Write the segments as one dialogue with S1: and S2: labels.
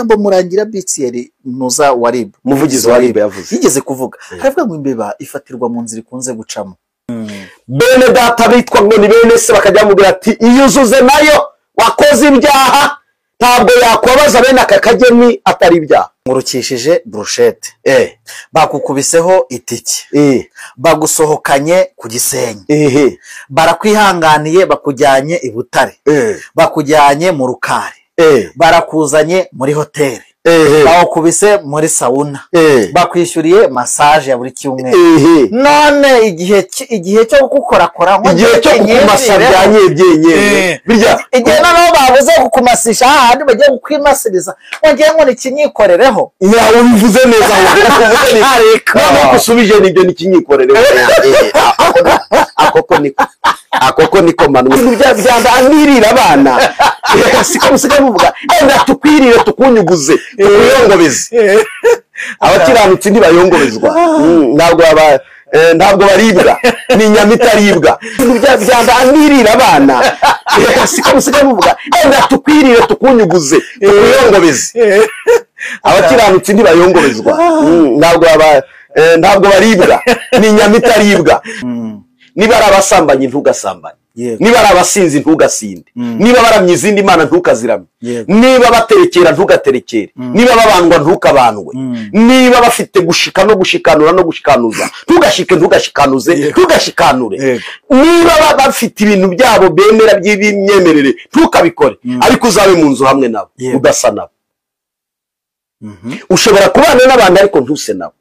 S1: Ijambo Murangira BTL Ntuza wa RIB,
S2: umuvugizi wa RIB yavuze,
S1: yigeze kuvuga haravuga ngo imbeba ifatirwa mu nzira ikunze gucamo.
S2: Bene data bitwa ngo ni bene se, bakajya bamubwira ati iyo uzuze nayo wakoze ibyaha, ntabwo yakwabaza bene aka kageni atari ibyaha.
S1: Nkurukishije brochette, bakukubiseho itike, bagusohokanye ku Gisenyi, barakwihanganiye bakujyanye i Butare, bakujyanye mu Rukari, barakuzanye muri hoteli, bakubise muri sauna, bakwishyuriye massage ya buri cyumweru. None igihe cyo kukukorakora,
S2: igihe cyo kukumasa byanyebyenye,
S1: birya igihe noneho babuze kukumasisha hahandi bagiye kukwimasiriza, wongeye ngo nikinyikorereho.
S2: Yawe ubivuze neza, noneho usubije nibyo nikinyikorereho. Akoko niko manu byanda nirira abana, siko musigaye muvuga enda tukwirire tukunyuguze tukuyongobeze. Abakiranutsi ntibayongobezwa, ntabwo baribwa, ni inyama itaribwa. Byanda nirira abana, siko musigaye muvuga enda tukwirire tukunyuguze tukuyongobeze. Abakiranutsi ntibayongobezwa, ntabwo baribwa, ni inyama itaribwa. Niba ari abasambanyi ntugasambane, niba ari abasinzi ntugasinde, niba baramye izindi mana ntukaziramye, niba baterekera ntugaterekere, niba babandwa ntukabandwe, niba bafite gushika no gushikanura no gushikanuza ntugashike ntugashikanuze ntugashikanure, niba bafite ibintu byabo bemera by'imyemerere ntukabikore, ariko uzabe mu nzu hamwe nabo udasa nabo. Ushobora kubana n'abantu ariko ntuse nabo.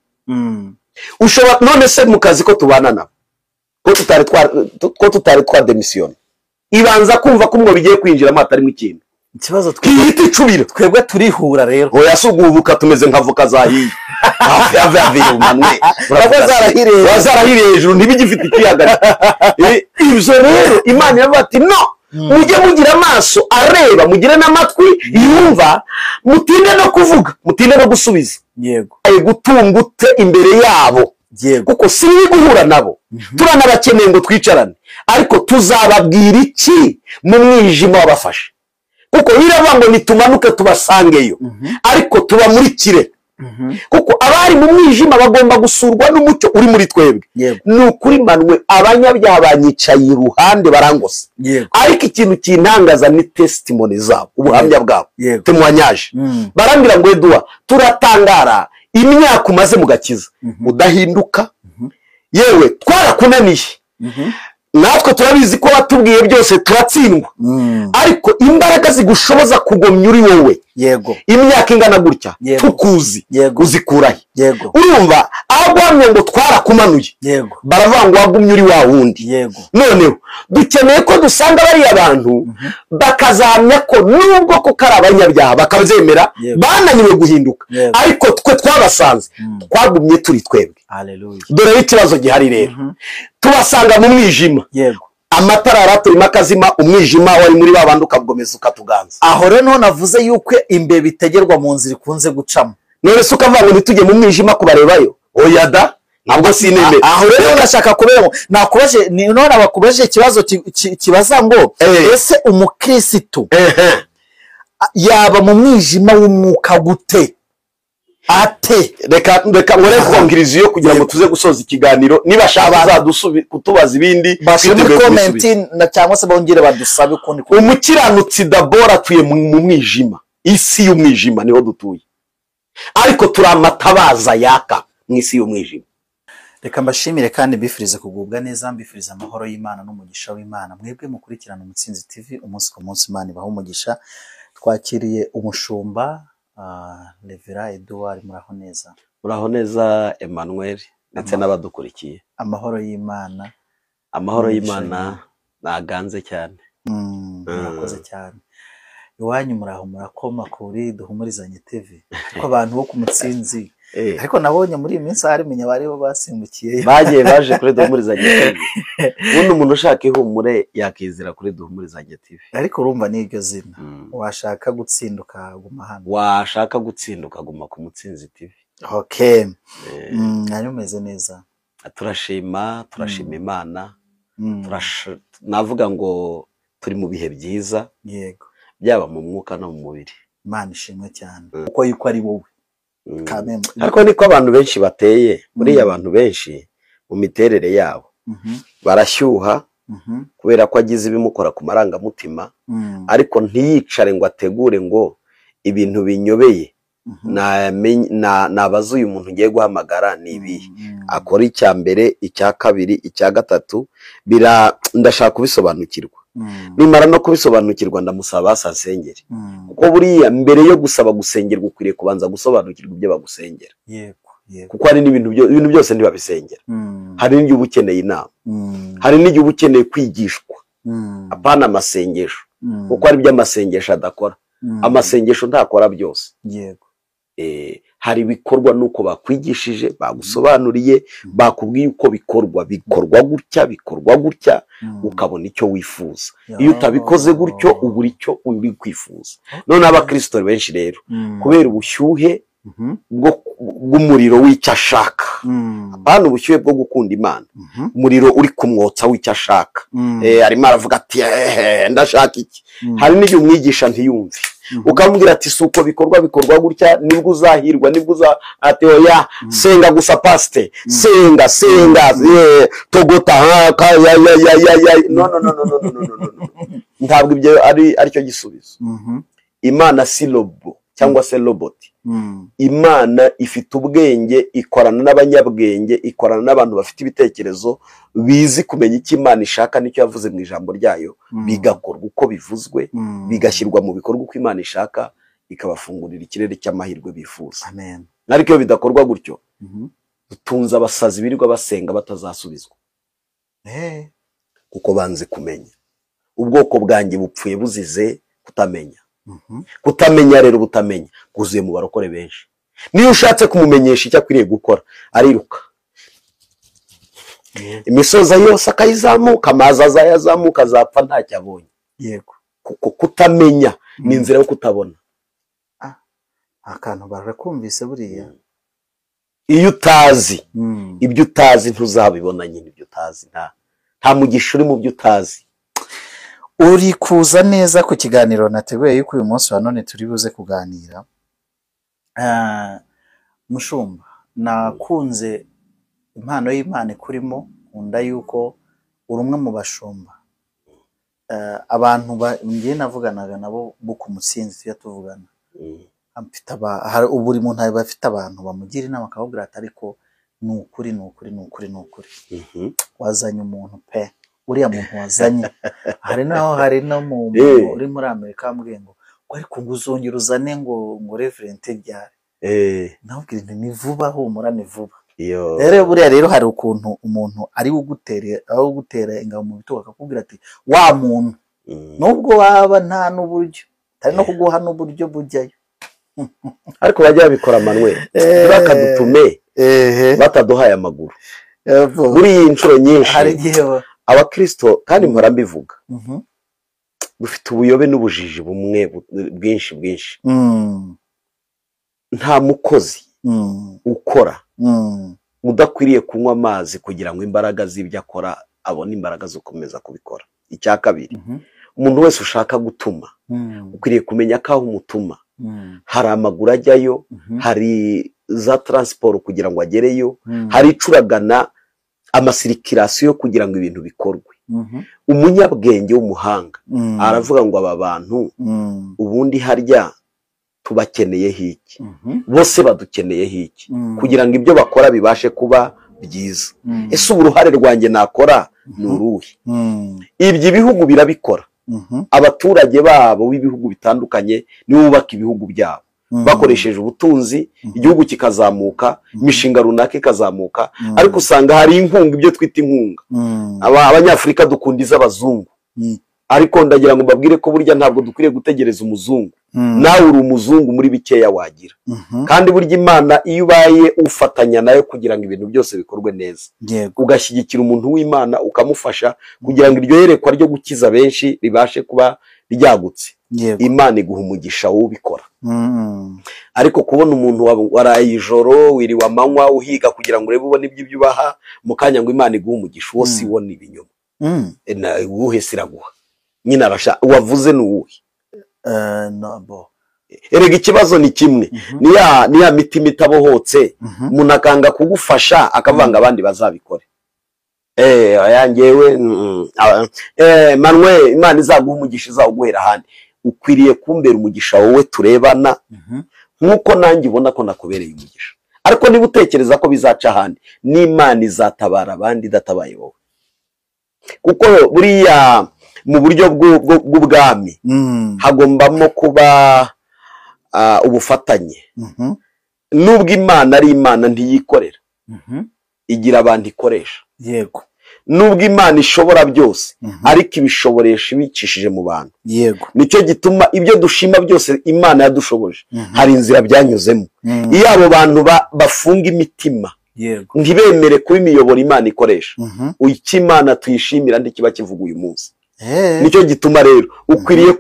S2: Ushobora none se mu kazi ko tubana nabo, ko tutari twa demission, ibanza kumva ko mwo bigiye kwinjiramo hatarimo ikintu.
S1: Ikibazo
S2: twihita icubira,
S1: twebwe turihura rero.
S2: Oya sugubuka tumeze nka voka zahiye. Ave umanwe bazarahiriye hejuru ntibigifite ikihagarika. Ibyo rero Imana iravuga ati no, mujye mugira amaso areba, mugire n'amatwi yumva, mutinde no kuvuga, mutinde no gusubiza.
S1: Yego,
S2: gutunga ute imbere yabo. Kuko si guhura nabo, turanabakeneye ngo twicarane, ariko tuzababwira iki mu mwijima wabafashe? Kuko biravuga ngo nitumanuke tubasangeyo, ariko tubamurikire. Kuko abari mu mwijima bagomba gusurwa n'umucyo uri muri twebwe. Ni ukuri manwe abanyabyaha banyicaye iruhande barangose, ariko ikintu kintangaza ni testimony zabo, ubuhamya bwabo, témoignage. Barambwira ngo Edouard, turatangara imyaka umaze mu gakiza udahinduka, yewe twarakunaniye, natwe turabizi ko watubwiye byose turatsindwa, ariko imbaraga zigushoboza kugomya uri wowe,
S1: yego,
S2: imyaka ingana gutya tukuzi, uzikurahe? Urumva aho guhamya ngo twarakumanuye, baravuga ngo wagumye uri wa wundi. Noneho dukeneye ko dusanga bariya bantu bakazahamya ko nubwo koko ari abanyabyaha bakabyemera, bananiwe guhinduka, ariko twe twabasanze twagumye turi twebwe. Dore ikibazo gihari rero, tubasanga mu mwijima, amatara araturimo akazima, umwijima wari muri babandi ukagomeza ukatuganza.
S1: Aho rero niho navuze yuko imbeba itegerwa mu nzira ikunze gucamo.
S2: None se ukavuga ngo ntitujye mu mwijima kubarebayo? Oya da, ntabwo sinemera.
S1: Aho rero ndashaka kubera nakubaje, none nabakubaje ikibazo kibaza ngo ese umukristo yaba mu mwijima w'umwuka gute? Ate
S2: reka ngore conclusion kugira ngo tuze gusoza ikiganiro. Niba shaka bazadusubi kutubaza ibindi
S1: muri comment na cyangwa se bongere badusabe ukundi.
S2: Umukiranutsi dabora atuye mu mwijima, isi y'umwijima niho dutuye, ariko turamatabaza yaka mu isi y'umwijima.
S1: Reka mbashimire kandi mbifurize kugubwa neza, mbifurize amahoro y'Imana n'umugisha w'Imana. Mwebwe mukurikirana Umutsinzi TV umunsi ku munsi, Imana ibahe umugisha. Twakiriye umushumba Reverend Edouard, muraho neza.
S2: Muraho neza Emmanuel ndetse n'abadukurikiye.
S1: Amahoro y'Imana.
S2: Amahoro y'Imana naganze cyane.
S1: Murakoze cyane. Iwanyu muraho murakoma kuri Duhumurizanye TV. Ariko abantu bo ku Mutsinzi, ariko nabonye muri iyi minsi hari menya bari bo basimbukiye,
S2: bagiye baje kuri Duhumurizanye TV. Ubundi umuntu ushaka ihumure yakizira kuri Duhumurizanye TV.
S1: Ariko urumva n'iryo zina, washaka gutsinduka guma hano,
S2: washaka gutsinduka guma ku Mutsinzi TV.
S1: Okay, nari umeze neza.
S2: Turashima, turashima Imana. Navuga ngo turi mu bihe byiza,
S1: yego,
S2: byaba mu mwuka no mu mubiri.
S1: Imana ishimwe cyane kuko yuko ari wowe.
S2: Ariko niko abantu benshi bateye, buriya abantu benshi mu miterere yabo barashyuha kubera ko agize ibimukora ku marangamutima, ariko ntiyicare ngo ategure ngo ibintu binyobeye nabaza uyu muntu ngiye guhamagara ni ibihe, akora icya mbere, icya kabiri, icya gatatu, ndashaka kubisobanukirwa. Nimara no kubisobanukirwa ndamusaba asensengere, kuko buriya mbere yo gusaba gusengerwa ukwiriye kubanza gusobanukirwa ibyo bagusengera. Kuko hari n'ibintu byose ntibabisengera. Hari n'igihe uba ukeneye inama, hari n'igihe uba ukeneye kwigishwa, apana amasengesho, kuko hari ibyo amasengesho adakora. Amasengesho ntakora byose. Hari ibikorwa nuko bakwigishije, bagusobanuriye, bakubwiye uko bikorwa, bikorwa gutya, bikorwa gutya, ukabona icyo wifuza. Iyo utabikoze gutyo ubura icyo uri kwifuza. None abakristo benshi rero kubera ubushyuhe bw'umuriro w'icyo ashaka, apana ubushyuhe bwo gukunda Imana, umuriro uri kumwotsa w'icyo ashaka, arimo aravuga ati ndashaka iki. Hari n'igihe umwigisha ntiyumve, ukamubwira ati si uko bikorwa, bikorwa gutya, nibwo uzahirwa, nibwo uza, ati oya senga gusa pasite, senga senga togota ya ya ya ya ya. No no no no no no no no, ntabwo ibyo ari aricyo gisubizo. Imana si robo cyangwa se roboti. Imana ifite ubwenge, ikorana n'abanyabwenge, ikorana n'abantu bafite ibitekerezo bizi kumenya icyo Imana ishaka n'icyo yavuze mu ijambo ryayo, bigakorwa uko bivuzwe, bigashyirwa mu bikorwa uko Imana ishaka, ikabafungurira ikirere cy'amahirwe bifuza.
S1: Amen.
S2: Ariko iyo bidakorwa gutyo, dutunze abasazi birirwa basenga batazasubizwa, kuko banze kumenya. Ubwoko bwanjye bupfuye buzize kutamenya. Kutamenya rero, butamenya bwuzuye mu barokore benshi. Niyo ushatse kumumenyesha icyo akwiriye gukora, ariruka imisozi yose akayizamuka, amazi azayazamuka, azapfa ntacyo abonye.
S1: Yego,
S2: kuko kutamenya ni inzira yo kutabona.
S1: Akantu barakumvise buriya.
S2: Iyo utazi ibyo utazi ntuzabibona nyine. Ibyo utazi nta mugisha uri mu byo utazi.
S1: Uri kuza neza ku kiganiro nateguye yuko uyu munsi wa none turi buze kuganira. Mushumba, nakunze impano y'Imana ikurimo, nkunda yuko uri umwe mu bashumba. Abantu ngiye navuganaga nabo bo ku Mutsinzi tujya tuvugana, buri muntu aba afite abantu bamugira inama akababwira ati ariko ni ukuri, ni ukuri, ni ukuri, ni ukuri, wazanye umuntu pe, uriya muntu wazanye. Hari naho hari no mu uri muri Amerika ambwiye ngo ariko ngo uzongera uzane ngo reverend ryari, nabwira nti ni vuba, humura ni vuba. Rero buriya rero hari ukuntu umuntu ari ugutera ingabo mu bitugu akakubwira ati wa muntu nubwo waba nta n'uburyo, atari no kuguha n'uburyo bujyayo.
S2: Ariko bajya babikora Manuel, bakadutume bataduhaye amaguru. Muri iyi nshuro nyinshi abakristo, kandi mpora mbivuga, dufite ubuyobe n'ubujiji bumwe bwinshi bwinshi. Nta mukozi ukora udakwiriye kunywa amazi kugira ngo imbaraga z'ibyo akora abone imbaraga zo gukomeza kubikora. Icya kabiri, umuntu wese ushaka gutuma ukwiriye kumenya ko aho umutuma hari amaguru ajyayo, hari za transport kugira ngo agereyo, hari icuragana amasirikirasiyo kugira ngo ibintu bikorwe. Umunyabwenge w'umuhanga aravuga ngo aba bantu ubundi harya tubakeneyeho iki, bose badukeneyeho iki, kugira ngo ibyo bakora bibashe kuba byiza. Ese uruhare rwanjye nakora ni uruhe? Ibyo ibihugu birabikora, abaturage babo b'ibihugu bitandukanye nibo bubaka ibihugu byabo bakoresheje ubutunzi, igihugu kikazamuka, imishinga runaka ikazamuka. Ariko usanga hari inkunga, ibyo twita inkunga. Abanyafurika dukunda iz'abazungu, ariko ndagira ngo mbabwire ko burya ntabwo dukwiriye gutegereza umuzungu. Nawe uri umuzungu muri bikeya wagira. Kandi burya Imana iyo ubaye ufatanya nayo kugira ngo ibintu byose bikorwe neza, ugashyigikira umuntu w'Imana ukamufasha kugira ngo iryo yerekwa ryo gukiza benshi ribashe kuba ryagutse, Imana iguha umugisha w'ubikora. Ariko kubona umuntu waraye ijoro, wiriwe amanywa uhiga kugira ngo urebe ubone ibyo ubaha, mu kanya ngo Imana iguhe umugisha, uwo si wo ni ibinyoma. Uwuhe siraguha nyine arasha wavuze ni uwuhe? Erega ikibazo ni kimwe, ni ya mitima itabohotse, umuntu akanga kugufasha akavanga abandi bazabikore. Ayangewe Manuel, Imana izaguha umugisha, izaguhera ahandi. Ukwiriye kumbera umugisha wowe turebana, nkuko nanjye ubona ko nakubereye umugisha. Ariko niba utekereza ko bizaca ahandi, n'Imana izatabara abandi idatabaye wowe. Kuko buriya mu buryo bw'ubwami hagombamo kuba ubufatanye. Nubwo Imana ari Imana ntiyikorera, igira abantu ikoresha.
S1: Yego.
S2: Nubwo Imana ishobora byose, ariko ibishoboresha ibicishije mu bantu.
S1: Yego.
S2: Nicyo gituma ibyo dushima byose Imana yadushoboje, hari inzira byanyuzemo. Iyo abo bantu bafunga imitima,
S1: yego,
S2: ntibemere kuba imiyoboro Imana ikoresha, icyo Imana tuyishimira ntikiba kivuga uyu munsi. Nicyo gituma rero ukwiriye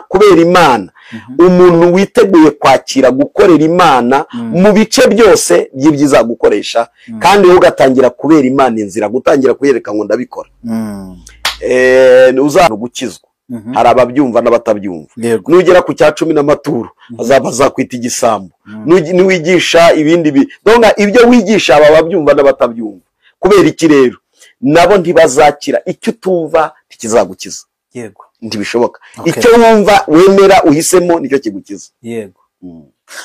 S2: kubera Imana umuntu witeguye kwakira gukorera Imana mu bice byose by'ibyiza gukoresha, kandi wowe ugatangira kubera Imana inzira, gutangira kuyereka ngo ndabikora. Uzana gukizwa, hari ababyumva n'abatabyumva. Nugera ku cya 10 n'amaturo azakwita igisambo. Niwigisha ibindi donga ibyo wigisha aba babyumva n'abatabyumva. Kubera iki rero nabo ntibazakira icyo utumva ntikizagukiza.
S1: Yego.
S2: Ntibishoboka. Icyo wumva wemera uhisemo nicyo kigukiza.
S1: Yego.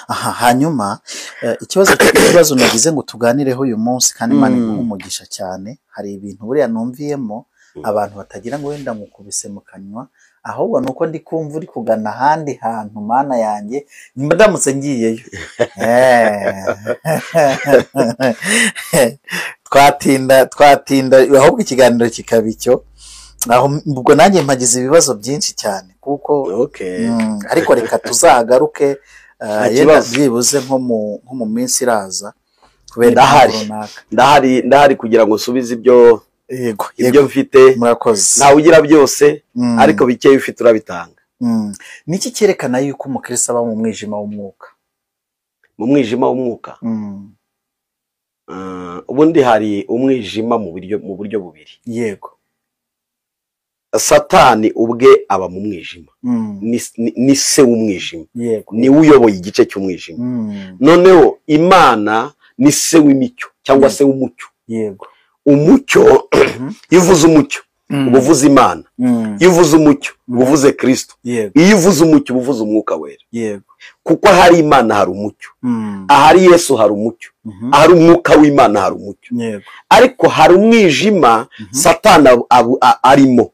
S1: Aha, hanyuma ikibazo nagize ngo tuganireho uyu munsi, kandi Imana iguhe umugisha cyane. Hari ibintu buriya numviyemo abantu batagira ngo wenda mukubise mu kanywa, ahubwo nuko ndi kumva uri kugana ahandi hantu, Mana yanjye ndamutse ngiyeyo twatinda ahubwo ikiganiro kikaba icyo. Aho ubwo nanjye mpagize ibibazo byinshi cyane kuko ariko reka tuzagaruke yenda byibuze nko mu minsi iraza, kubera
S2: ndahari kugira ngo nsubize ibyo ibyo mfite.
S1: Murakoze.
S2: Ntawe ugira byose, ariko bikeya ufite urabitanga.
S1: Niki cyerekana yuko umukristo aba mu mwijima w'umwuka?
S2: Mu mwijima w'umwuka, ubundi hari umwijima mu buryo bubiri.
S1: Yego.
S2: Satani ubwe aba mu mwijima, ni se w'umwijima, ni uyoboye igice cy'umwijima. Noneho Imana ni se w'imicyo cyangwa se w'umucyo.
S1: Yego.
S2: Umucyo, iyo uvuze umucyo uba uvuze Imana, iyo uvuze umucyo uba uvuze Kristo, iyo uvuze umucyo uba uvuze Umwuka Wera.
S1: Yego.
S2: Kuko ahari Imana hari umucyo, ahari Yesu hari umucyo, ahari Umwuka w'Imana hari umucyo. Ariko hari umwijima Satani arimo.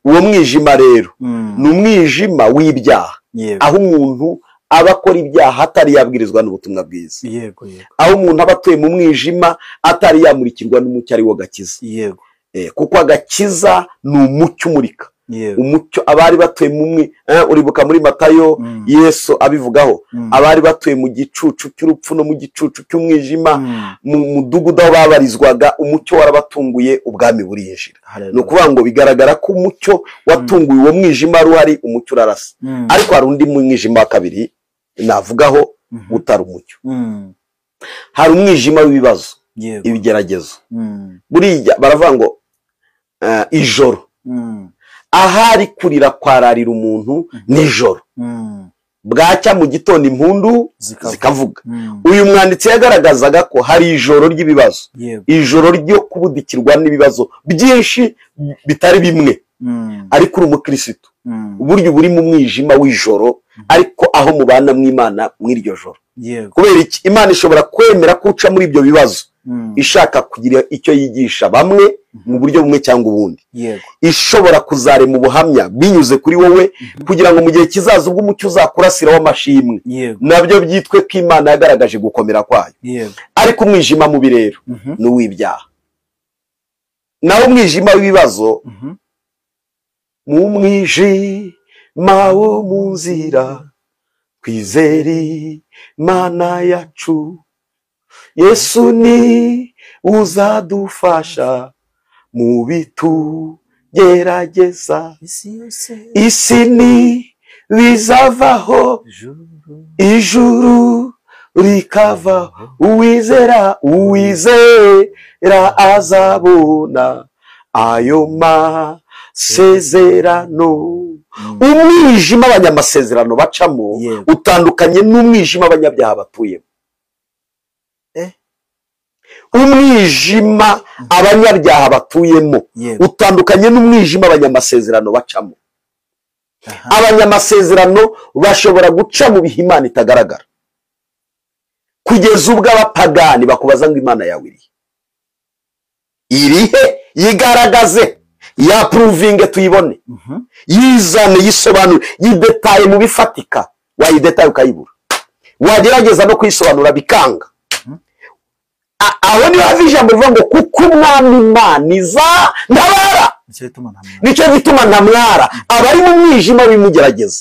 S2: Uwo mwijima rero ni umwijima w'ibyaha, aho umuntu aba akora ibyaha atari yabwirizwa n'ubutumwa bwiza.
S1: Yego.
S2: Aho umuntu aba atuye mu mwijima atari yamurikirwa n'umucyo ari wo gakiza.
S1: Yego.
S2: Kuko agakiza ni umucyo umurika. Umucyo abari batuye mu uribuka muri Matayo Yesu abivugaho, abari batuye mu gicucu cy'urupfu no mu gicucu cy'umwijima, mu mudugudu aho babarizwaga, umucyo warabatunguye, ubwami burinjira. Ni ukuvuga ngo bigaragara ko umucyo watunguye uwo mwijima ruhari, umucyo urarasa. Ariko hari undi mwijima wa kabiri navugaho utari umucyo. Hari umwijima w'ibibazo, ibigeragezo. Buriya baravuga ngo ijoro ahari kurira kwararira umuntu nijoro, bwacya mu gitondo impundu zikavuga. Uyu mwanditsi yagaragazaga ko hari ijoro ry'ibibazo, ijoro ryo kubudikirwa n'ibibazo byinshi bitari bimwe, ariko uri umukristo uburyo buri mu mwijima w'ijoro, ariko aho mubana mw'Imana mw'iryo joro. Kubera iki? Imana ishobora kwemera ko uca muri ibyo bibazo ishaka kugira icyo yigisha bamwe mu buryo bumwe cyangwa ubundi. Ishobora kuzarema ubuhamya binyuze kuri wowe, kugira ngo mu gihe kizaza ubwo umucyo uzakurasira w'amashimwe, nabyo byitwe ko Imana yagaragaje gukomera kwayo. Ariko umwijima mubi rero ni uw'ibyaha. Naho umwijima w'ibibazo, mu mwijima wo mu nzira twizere Imana yacu, Yesu ni uzadufasha mu bitugerageza, isi ni bizavaho ijuru rikavaho, uwizera uwizera azabona ayo masezerano, Umwijima abanyamasezerano bacamo utandukanye n'umwijima abanyabyaha batuyemo. Umwijima abanyabyaha batuyemo utandukanye n'umwijima abanyamasezerano bacamo. Abanyamasezerano bashobora guca mu bihe Imana itagaragara, kugeza ubwo abapagani bakubaza ngo Imana yawe iri irihe, yigaragaze, ya pruvinge tuyibone, yizane, yisobanure, yidetaye mu bifatika. Wayidetaye ukayibura, wagerageza no kuyisobanura bikanga. Aho niho hava ijambo rivuga ngo kuko Umwami Imana iza ntabara, nicyo gituma ntamwara. Abari mu mwijima bimugerageza,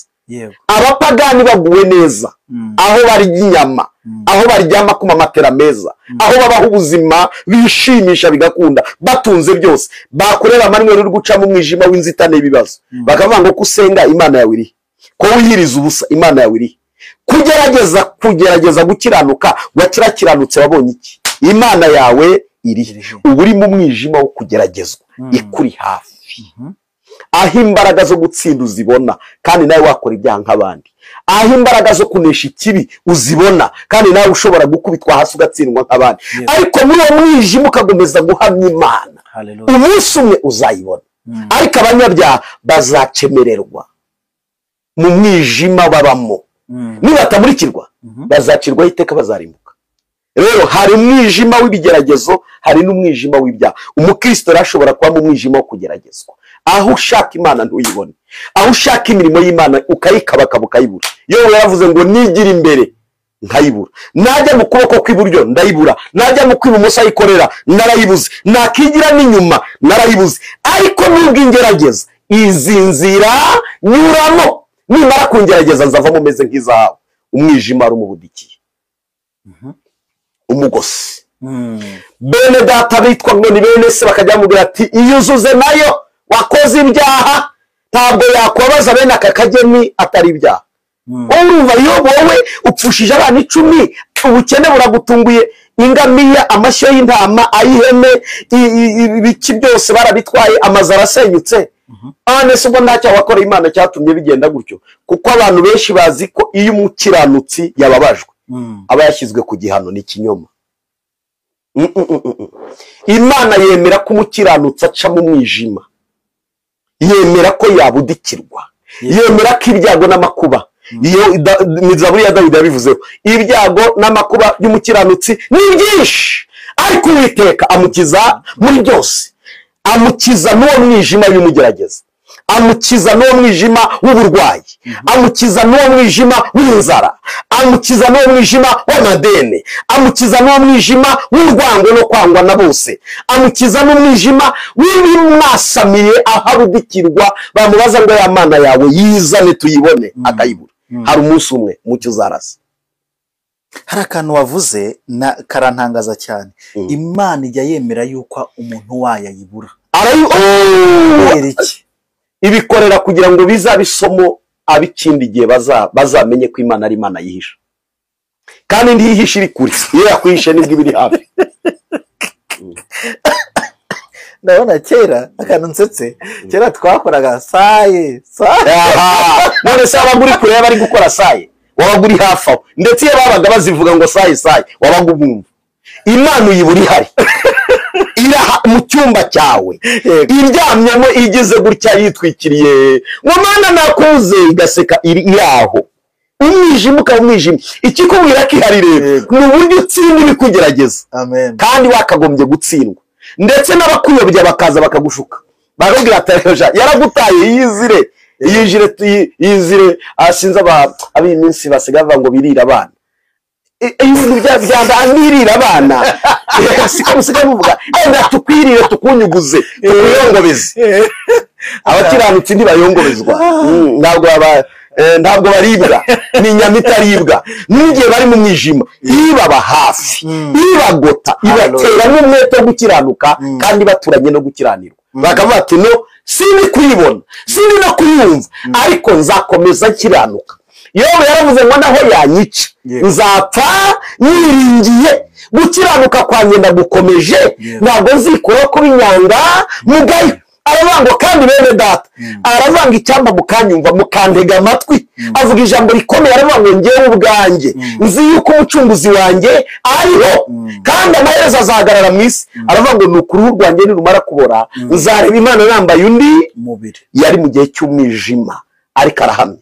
S2: abapagani baguwe neza, aho barya inyama, aho baryama ku mamatera meza, aho babaho ubuzima bishimisha bigakunda, batunze byose, bakorera amanywa uri guca mu mwijima w'inzitane y'ibibazo, bakavuga ngo kusenga Imana yawe iri, ko wiyiriza ubusa Imana yawe iri. Kugerageza gukiranuka, wakirakiranutse wabonye iki? Imana yawe iri. Uba uri mu mwijima wo kugeragezwa, ikuri hafi, aho imbaraga zo gutsinda uzibona kandi nawe wakora ibyaha nk'abandi, aho imbaraga zo kunesha ikibi uzibona kandi nawe ushobora gukubitwa hasi ugatsindwa nk'abandi, ariko muri uwo mwijima ukakomeza guhamya Imana, umunsi umwe uzayibona. Ariko abanyabyaha bazacemererwa mu mwijima babamo, nibatamurikirwa bazacirwaho iteka, bazarimbuka. Rero hari umwijima w'ibigeragezo, hari n'umwijima w'ibyaha. Umukristo arashobora kuba mu mwijima wo kugeragezwa, aho ushaka Imana ntuyibone, aho ushaka imirimo y'Imana ukayikabakaba ukayibura. Yobu yaravuze ngo nigira imbere nkayibura, najya mu kuboko kw'iburyo ndayibura, najya mu kw'ibumoso ayikorera narayibuze, nakigira n'inyuma narayibuze. Ariko nubwo ingerageza izi nzira nyuramo, nimara kungerageza nzavamo meze nk'izahabu. Umwijima ari umubudikiye, umugosi. Bene data bitwa ngo ni bene se, bakajya bamubwira ati iyuzuze nayo wakoze ibyaha, ntabwo yakubabaza bene aka kageni atari ibyaha. Urumva iyo wowe upfushije abana 10, ubukene buragutunguye, ingamiya, amashyo y'intama, ay'ihene, ibiki byose barabitwaye, amazu arasenyutse. None se ubwo ntacyo wakora Imana cyatumye bigenda gutyo? Kuko abantu benshi bazi ko iyo umukiranutsi yababajwe aba yashyizwe ku gihano, ni ikinyoma. Imana yemera ko umukiranutsi aca mu mwijima, yemera ko yabudikirwa, yemera ko ibyago n'amakuba, iyo Zaburi ya Dawidi yabivuzeho, ibyago n'amakuba by'umukiranutsi ni byinshi, ariko Uwiteka amukiza muri byose. Amukiza n'uwo mwijima w'imugerageza, amukiza n'uwo mwijima w'uburwayi, amukiza n'uwo mwijima w'inzara, amukiza n'uwo mwijima w'amadene, amukiza n'uwo mwijima w'urwango no kwangwa na bose, amukiza n'umwijima w'ibimwasamiye aho abudikirwa, bamubaza ngo ya Mana yawe yizane tuyibone, akayibura. Hari umunsi umwe mucyo uzarasa.
S1: Hari akantu wavuze na karantangaza cyane. Imana ijya yemera yuko umuntu wayo ayibura.
S2: Ibikorera kugira ngo bizabe isomo ab'ikindi gihe bazamenye ko Imana ari Imana yihisha, kandi ntiyihisha iri kure, iyo yakwihishe nibwo iba iri hafi.
S1: Ndabona kera akantu nsetse, kera twakoraga saye saye.
S2: None se wabaga uri kure bari gukora saye, wabaga uri hafi aho, ndetse iyo babaga bazivuga ngo saye saye wabaga ubumva. Imana uyibura ihari, iraha mu cyumba cyawe, iryamyemo igeze gutya yitwikiriye ngo Mana nakuze, igaseka iri aho. Umwijima ukaba umwijima. Ikikubwira ko ihari rero ni uburyo utsinda ibikugerageza, kandi wakagombye gutsindwa, ndetse n'abakuyobya bakaza bakagushuka, bakakubwira ati yaragutaye, yizire yizire, asinze ab'iyi minsi basigaye bavuga ngo birira abana. Ibintu byandandira abana, siko musigaye muvuga, enda tukwirire tukunyuguze tukuyongobeze. Abakiranutsi ntibayongobezwa, ntabwo baribwa, ni inyama itaribwa. N'igihe bari mu mwijima ibaba hafi, ibagota, ibatera n'umwete wo gukiranuka, kandi baturanye no gukiranirwa. Bakavuga ati no sindi kuyibona, sindi no kuyumva, ariko nzakomeza nkiranuka. Yobu yaravuze ngo naho yanyica nzapfa niringiye gukiranuka kwanjye ndagukomeje, ntabwo nzikuraho kuba inyanga mugayo. Aravuga kandi bene data, aravuga icyamba mukanyumva mukantega amatwi, avuga ijambo rikomeye, aravuga ngo njyewe ubwanjye nzi yuko umucunguzi wanjye ariho kandi amaherezo azahagarara mu isi. Aravuga ngo ni ukuruhu rwanjye nirumara kubora nzareba Imana nambaye undi
S1: mubiri.
S2: Yari mu gihe cy'umwijima ariko arahamya,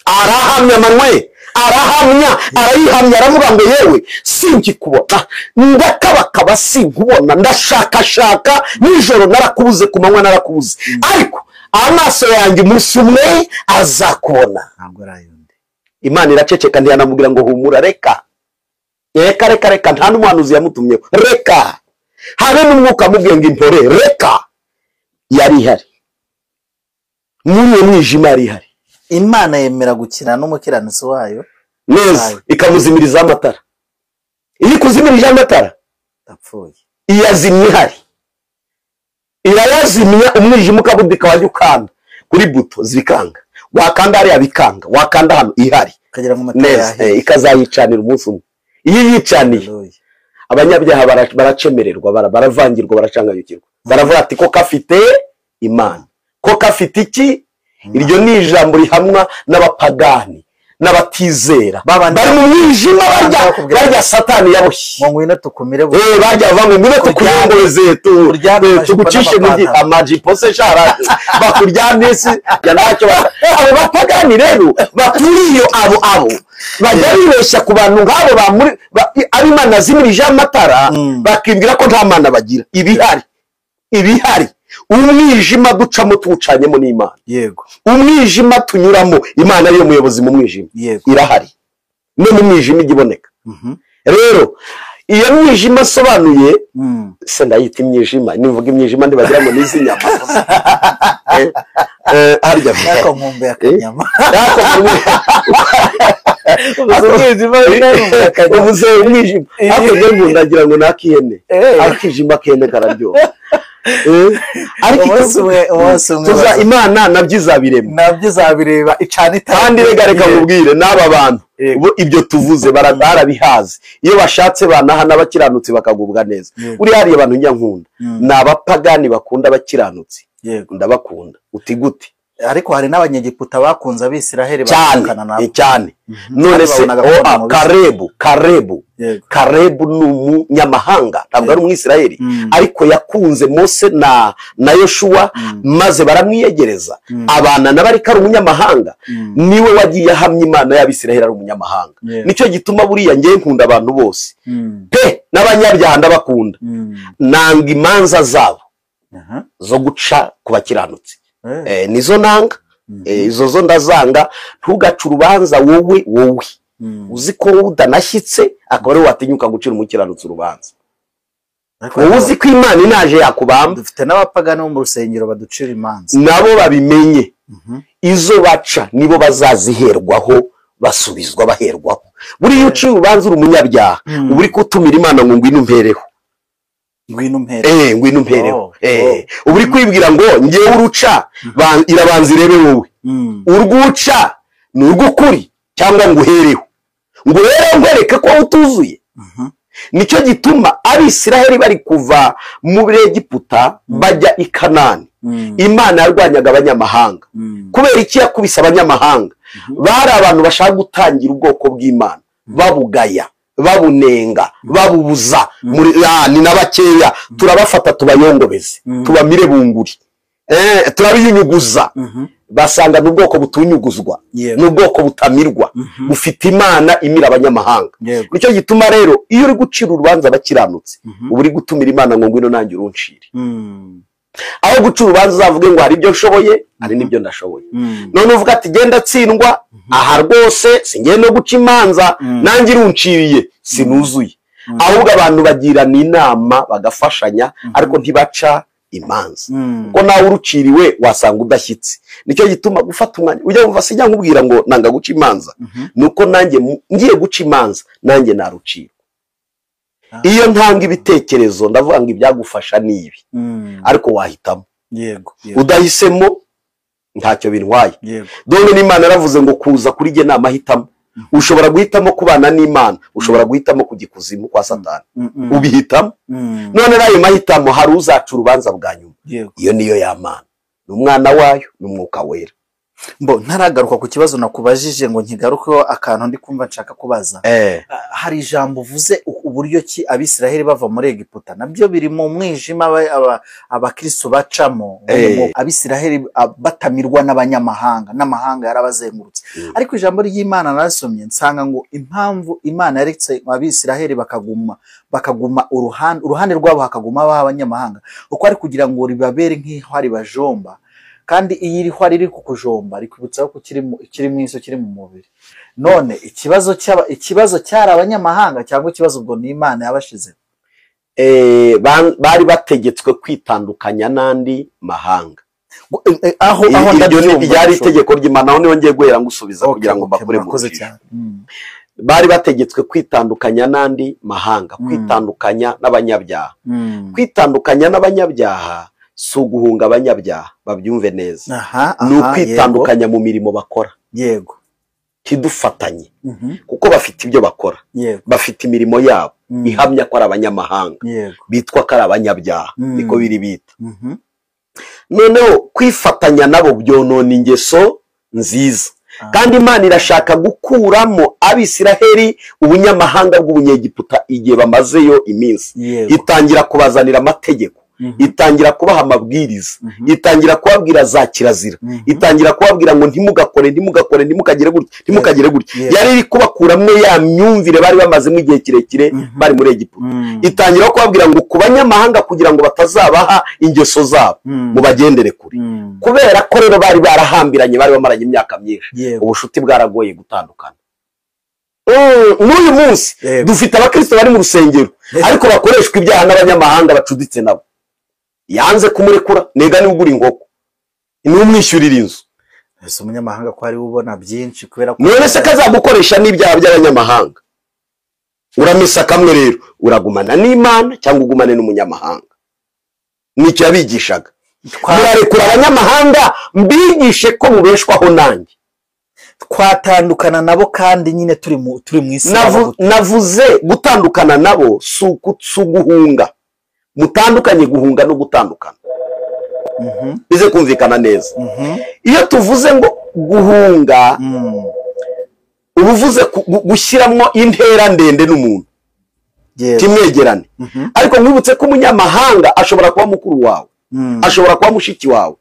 S2: arahamya Manuel, arahamya, arayihamya, aravuga ngo yewe sinkikubona, ndakabakaba sinkubona, ndashakashaka nijoro narakubuze, ku manywa narakubuze, ariko amaso yanjye umunsi umwe azakubona.
S1: Ntabwo arayundi.
S2: Imana iraceceka, ntiyanamubwira ngo humura, reka reka reka reka, nta n'umuhanuzi yamutumyeho, reka habe n'umwuka amubwiye ngo impore, reka. Yari ihari muri uwo mwijima, yari ihari.
S1: Imana yemera gukina n'umukiranutsi wayo
S2: neza, ikamuzimiriza amatara. Iyo ikuzimirije amatara
S1: apfuye,
S2: iyazimya ihari, irayazimya, umwijima ukabudika, wajya ukanda kuri buto zikanga, wakanda hariya bikanga, wakanda hano ihari neza, ikazayicanira umunsi umwe. Iyo yicaniye abanyabyaha baracemererwa, baravangirwa, baracanganyukirwa, baravuga ati ko kafite Imana, ko kafite iki. Iryo ni ijambo rihamwa n'abapagani n'abatizera bari mu mwijima, barya Satani yaboshye.
S1: Ngwino tukumire,
S2: bajya bavuga ngo ngwino tukurongoreze, tugucishe mu amajipo se shara bakuryane se ya ntacyo. Abo bapagani rero baturiye abo bajya bibeshya ku bantu nk'abo ari Imana zimirije amatara, bakibwira ko nta mana bagira. Ibihari, ibihari, umwijima ducamo tuwucanyemo n'Imana.
S1: Yego.
S2: Umwijima tunyuramo, Imana ariyo muyobozi mu mwijima.
S1: Yego.
S2: Irahari no mu mwijima igiboneka. Rero iyo mwijima asobanuye, se ndayita imyijima, nivuga imyijima ndibagira ngo nizi nyama. Harya
S1: nako nkumbe akanyama.
S2: Ubuze umwijima. Ariko nge ndagira ngo nakihene. Akijima kene kararyoha.
S1: Ariko
S2: tuza Imana nabyo izabirema,
S1: nabyo izabireba icana itara.
S2: Kandi rega reka nkubwire n'aba bantu ibyo tuvuze barabihaze, iyo bashatse banahana abakiranutsi bakagubwa neza. Uri hariya abantu njya nkunda ni abapagani bakunda abakiranutsi, ndabakunda uti gute.
S1: Ariko hari n'abanyegiputa bakunze Abisiraheli
S2: bakana nabo cyane. None se Karebu ni umunyamahanga, ntabwo ari umwisiraheli, ariko yakunze Mose na Yoshuwa, maze baramwiyegereza abana nabo, ariko ari umunyamahanga. Niwe wagiye ahamya Imana y'Abisiraheli ari umunyamahanga. Nicyo gituma buriya ngiye nkunda abantu bose pe, n'abanyabyaha ndabakunda, nanga imanza zabo zo guca ku bakiranutsi. Nizo nanga, izo zo ndazanga. Ntugace urubanza wowe uzi ko udanashyitse, akaba ariwe watinyuka gucira umukiranutsi urubanza. Wowe uzi ko Imana inaje yakubamba.
S1: Dufite n'abapagani bo mu rusengero baducira imanza,
S2: nabo babimenye. Izo baca nibo bazaziherwaho, basubizwa baherwaho. Buriya uciye urubanza uri umunyabyaha, uba uri kutumira Imana ngo ngwino umpereho,
S1: ngwino umpereho,
S2: ngwino umpereho. Uba uri kwibwira ngo ngewe uruca irabanza irebe wowe, urwuca ni urw'ukuri cyangwa ngo uhereho, ngo uhereho nkwereke ko utuzuye. Nicyo gituma Abisiraheli bari kuva mu Egiputa bajya i Kanani, Imana yarwanyaga abanyamahanga. Kubera iki yakubise abanyamahanga? Bari abantu bashaka gutangira ubwoko bw'Imana, babugaya, babunenga, babubuza. Ni na bakeya turabafata tubayongobeze, tubamire bunguri, turabiyunyuguza. Basanga n'ubwoko butunyuguzwa, n'ubwoko butamirwa, bufite Imana imira abanyamahanga. Nicyo gituma rero iyo uri gucira urubanza abakiranutsi, uba uri gutumira Imana ngo ngwino nanjye uruncire. Aho guca urubanza uzavuge ngo hari ibyo nshoboye, hari n'ibyo ndashoboye. None uvuga ati genda tsindwa aha rwose singiye no guca imanza, nanjye irunciriye sinuzuye. Ahubwo abantu bagirana inama bagafashanya, ariko ntibaca imanza. Kuko nawe uruciriwe wasanga udashyitse. Nicyo gituma gufata umwanya ujya wumva sijya nkubwira ngo nanga guca imanza, nuko nanjye ngiye guca imanza nanjye narucirwa. Iyo ntanga ibitekerezo ndavuga ngo ibyagufasha ni ibi, ariko wahitamo.
S1: Yego.
S2: Udahisemo ntacyo bintwaye. Dore n'Imana yaravuze ngo kuza kuri jye ni amahitamo. Ushobora guhitamo kubana n'Imana, ushobora guhitamo kujya ikuzimu kwa Satani, ubihitamo. None n'ayo mahitamo hari uzaca urubanza bwa nyuma. Iyo niyo y'Imana, ni umwana wayo, ni umwuka wera.
S1: Mbo ntaragaruka ku kibazo nakubajije ngo nkigarukeho akantu ndi kumva nshaka kubaza. Hari ijambo uvuze uburyo ki Abisiraheli bava muri Egiputa, nabyo biri mu mwijima abakristo bacamo. Abisiraheli batamirwa n'abanyamahanga, n'amahanga yarabazengurutse. Ariko ijambo ry'Imana narasomye nsanga ngo impamvu Imana yaretse Abisiraheli bakaguma uruhande rwabo hakaguma abanyamahanga, uko ari kugira ngo ribabere nk'ihari bajomba. Kandi iyi iriho riri kukujomba rikwibutsa ko kiri mu iso, kiri mu mubiri. None ikibazo cyari abanyamahanga cyangwa ikibazo ubwo ni Imana yabashize?
S2: Bari bategetswe kwitandukanya n'andi mahanga.
S1: Aho
S2: ryari itegeko ry'Imana, aho niho ngiye guhera ngusubiza kugira ngo bakure mu rujijo. Bari bategetswe kwitandukanya n'andi mahanga, kwitandukanya n'abanyabyaha. Kwitandukanya n'abanyabyaha si uguhunga abanyabyaha, babyumve neza. Ni ukwitandukanya mu mirimo bakora.
S1: Yego.
S2: Tidufatanye kuko bafite ibyo bakora, bafite imirimo yabo ihamya ko ari abanyamahanga, bitwa ko ari abanyabyaha, niko biri bita. Noneho kwifatanya nabo byonona ingeso nziza. Kandi Imana irashaka gukuramo Abisiraheli ubunyamahanga bw'ubunyegiputa igihe bamazeyo iminsi. Itangira kubazanira amategeko, itangira kubaha amabwiriza, itangira kubabwira za kirazira, itangira kubabwira ngo ntimugakore, ntimugakore, ntimukagere gutya, ntimukagere gutya. Yari iri kubakuramwo ya myumvire bari bamazemo igihe kirekire bari muri Egiputa. Itangira kubabwira ngo ku banyamahanga kugira ngo batazabaha ingeso zabo, mubagendere kure. Kubera ko rero bari barahambiranye, bari bamaranye imyaka myinshi, ubushuti bwaragoye gutandukana. N'uyu munsi dufite abakristo bari mu rusengero ariko bakoreshwa ibyaha n'abanyamahanga bacuditse nabo. Yanze kumurekura, nega ni ugura inkoko, ni umwishyurira inzu.
S1: Ese umunyamahanga ko ari ubona byinshi kubera ko
S2: none se kazagukoresha n'ibyaha by'abanyamahanga? Uramisa kamwe rero, uragumana n'Imana cyangwa ugumane n'umunyamahanga. Nicyo yabigishaga. Murarekura abanyamahanga mbigishe ko mubeshwaho nanjye.
S1: Twatandukana nabo kandi nyine turi mu isi.
S2: Navuze gutandukana nabo si uguhunga. Mutandukanye guhunga no gutandukana. Bize kumvikana neza. Iyo tuvuze ngo guhunga, ubuvuze gushyiramo intera ndende n'umuntu, timwegerane. Ariko mwibutse ko umunyamahanga ashobora kuba mukuru wawe, ashobora kuba mushiki wawe,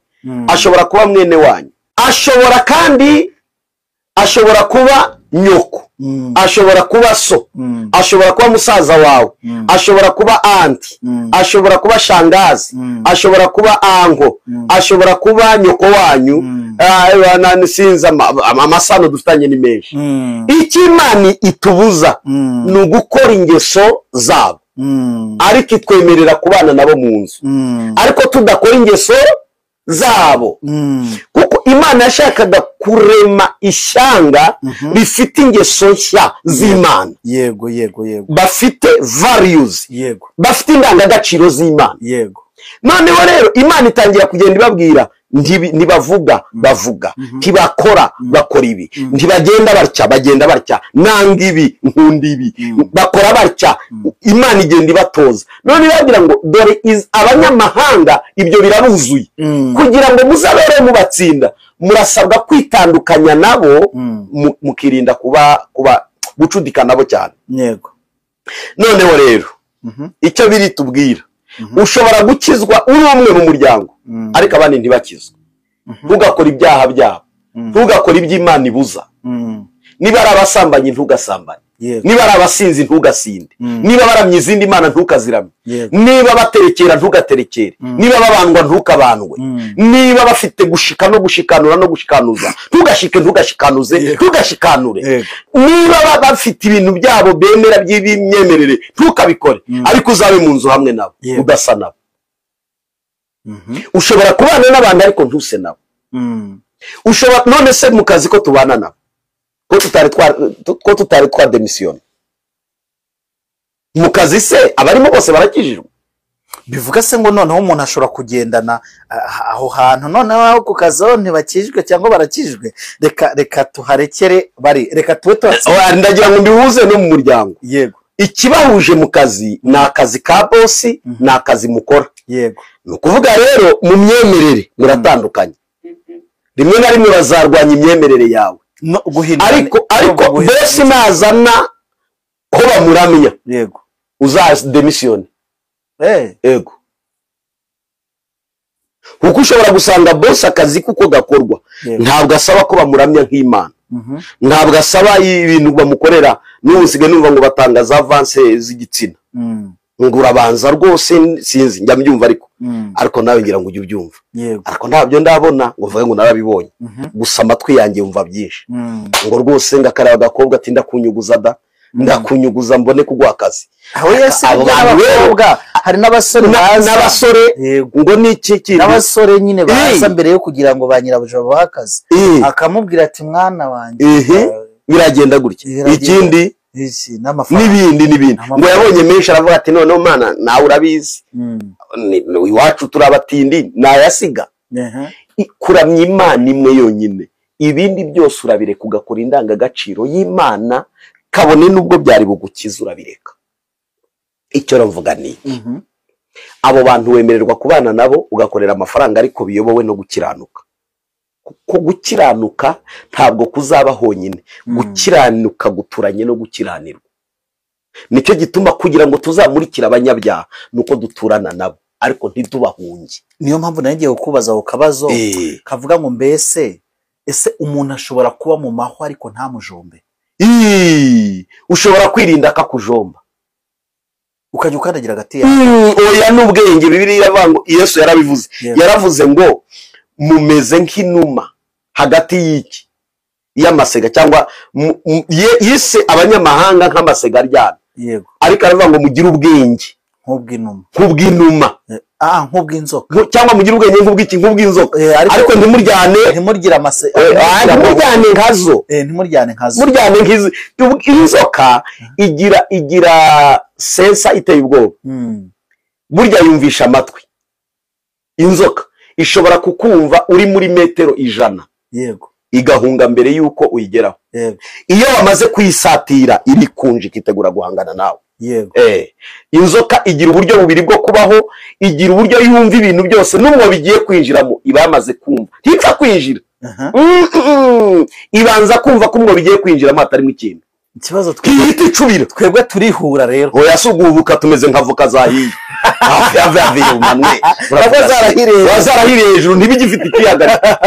S2: ashobora kuba mwene wanyu, ashobora kandi ashobora kuba nyoko, ashobora kuba so, ashobora kuba musaza wawe, ashobora kuba anti, ashobora kuba shangazi, ashobora kuba anko, ashobora kuba nyoko wanyu. Sinzi amasano dufitanye ni menshi. Icyo Imana itubuza ni ugukora ingeso zabo, ariko itwemerera kubana nabo mu nzu, ariko tudakora ingeso zabo. Kuko Imana yashakaga kurema ishyanga rifite ingeso nshya z'Imana.
S1: Yego, yego, yego.
S2: Bafite values.
S1: Yego.
S2: Bafite indangagaciro z'Imana.
S1: Yego.
S2: Noneho rero Imana itangira kugenda ibabwira ntibavuga bavuga, ntibakora bakora ibi, ntibagenda batya bagenda batya, nanga ibi nkunda ibi, bakora batya. Imana igenda ibatoza. None ibabwira ngo dore abanyamahanga ibyo birabuzuye, kugira ngo muzabere mubatsinda murasabwa kwitandukanya nabo, mukirinda kuba gucudika nabo cyane.
S1: Yego.
S2: Noneho rero icyo biri tubwira, ushobora gukizwa uri umwe mu muryango ariko abandi ntibakizwe. Ntugakora ibyaha byabo, ntugakora iby'Imana ibuza. Niba ari abasambanyi ntugasambanye, niba ari abasinzi ntugasinde, niba baramye izindi mana ntukaziramye, niba baterekera ntugaterekere, niba babandwa ntukabandwe, niba bafite gushika no gushikanura no gushikanuza ntugashike, ntugashikanuze, ntugashikanure. Niba bafite ibintu byabo bemera by'imyemerere ntukabikore, ariko uzabe mu nzu hamwe nabo, udasa nabo. Ushobora kubana n'abantu ariko ntuse nabo. Ushobora none se mu kazi ko tubana nabo, ko tutari twa demisiyoni mu kazi se abarimo bose barakijijwe?
S1: Bivuga se ngo noneho umuntu ashobora kugendana aho hantu, noneho aho ku kazi aho ntibakijwe cyangwa barakijwe, reka tuharekere bari, reka tube tuhatse.
S2: Ndagira ngo mbihuze no mu muryango.
S1: Yego.
S2: Ikibahuje mu kazi ni akazi ka bosi, ni akazi mukora.
S1: Yego.
S2: Ni ukuvuga rero mu myemerere muratandukanye, rimwe na rimwe bazarwanya imyemerere yawe, ariko bosi nazana ko bamuramya,
S1: yego,
S2: uzademisiyone. Ego. Kuko ushobora gusanga bosi akazi kuko gakorwa ntabwo asaba ko bamuramya nk'Imana, ntabwo asaba ibintu bamukorera. N'ubu nsigaye numva ngo batanga za avance z'igitsina, ngo urabanza rwose, sinzi njya mbyumva, ariko nawe ngira ngo ujye ubyumva, ariko ntabyo ndabona ngo mvuge ngo narabibonye, gusa amatwi yanjye yumva byinshi, ngo rwose ngakaraba agakobwa ati ndakunyuguza da, ndakunyuguza mbone kuguha akazi.
S1: Aho yese n'abakobwa, hari n'abasore baza,
S2: n'abasore ngo niki kintu,
S1: n'abasore nyine baza mbere yo kugira ngo ba nyirabuja babahe akazi, akamubwira ati mwana wanjye,
S2: biragenda gutya. Ikindi n'ibindi n'ibindi, ngo yabonye menshi aravuga ati noneho mana nawe urabizi, iwacu turabatindi nayasiga. Kuramya Imana imwe yonyine, ibindi byose urabireka ugakora indangagaciro y'Imana, kabone nubwo byari bugukiza urabireka. Icyo mvuga ni iki? Abo bantu wemererwa kubana nabo ugakorera amafaranga, ariko biyobowe no gukiranuka. Kuko gukiranuka ntabwo kuzaba honyine, gukiranuka guturanye no gukiranirwa. Nicyo gituma kugira ngo tuzamurikire abanyabyaha nuko duturana nabo, ariko ntitubahunge.
S1: Niyo mpamvu nagiye kukubaza ako kabazo kavuga ngo mbese ese umuntu ashobora kuba mu mahwa ariko ntamujombe?
S2: Ushobora kwirinda akakujomba
S1: ukajya ukandagira hagati yawe.
S2: Oya, n'ubwenge. Bibiliya iravuga ngo Yesu yarabivuze, yaravuze ngo mumeze nk'inuma hagati y'iki y'amasega, cyangwa yise abanyamahanga nk'amasega aryana.
S1: Yego.
S2: Ariko aravuga ngo mugire ubwenge
S1: nk'ubw'inuma,
S2: nk'ubw'inuma,
S1: nk'ubw'inzoka,
S2: cyangwa mugire ubwenge nk'ubw'iki, nk'ubw'inzoka, ariko ntimuryane,
S1: ntimurigire amase,
S2: ntimuryane nkazo,
S1: ntimuryane nkazo,
S2: muryane nk'izi. Inzoka igira sensa iteye ubwoba. Burya yumvisha amatwi. Inzoka ishobora kukumva uri muri metero 100,
S1: yego,
S2: igahunga mbere yuko uyigeraho.
S1: Yego.
S2: Iyo wamaze kuyisatira irikunje ikitegura guhangana nawe.
S1: Yego.
S2: Inzoka igira uburyo bubiri bwo kubaho, igira uburyo yumva ibintu byose n'umwo bigiye kwinjiramo iba yamaze kumva, ntipfa kwinjira. Ibanza kumva ko umwo bigiye kwinjiramo hatarimo ikintu.
S1: Ikibazo
S2: twihita icubira,
S1: twebwe turihura rero.
S2: Oya, sugubuka tumeze nka voka zahiye. Zarahiriye hejuru ntibigifite ikihagarika.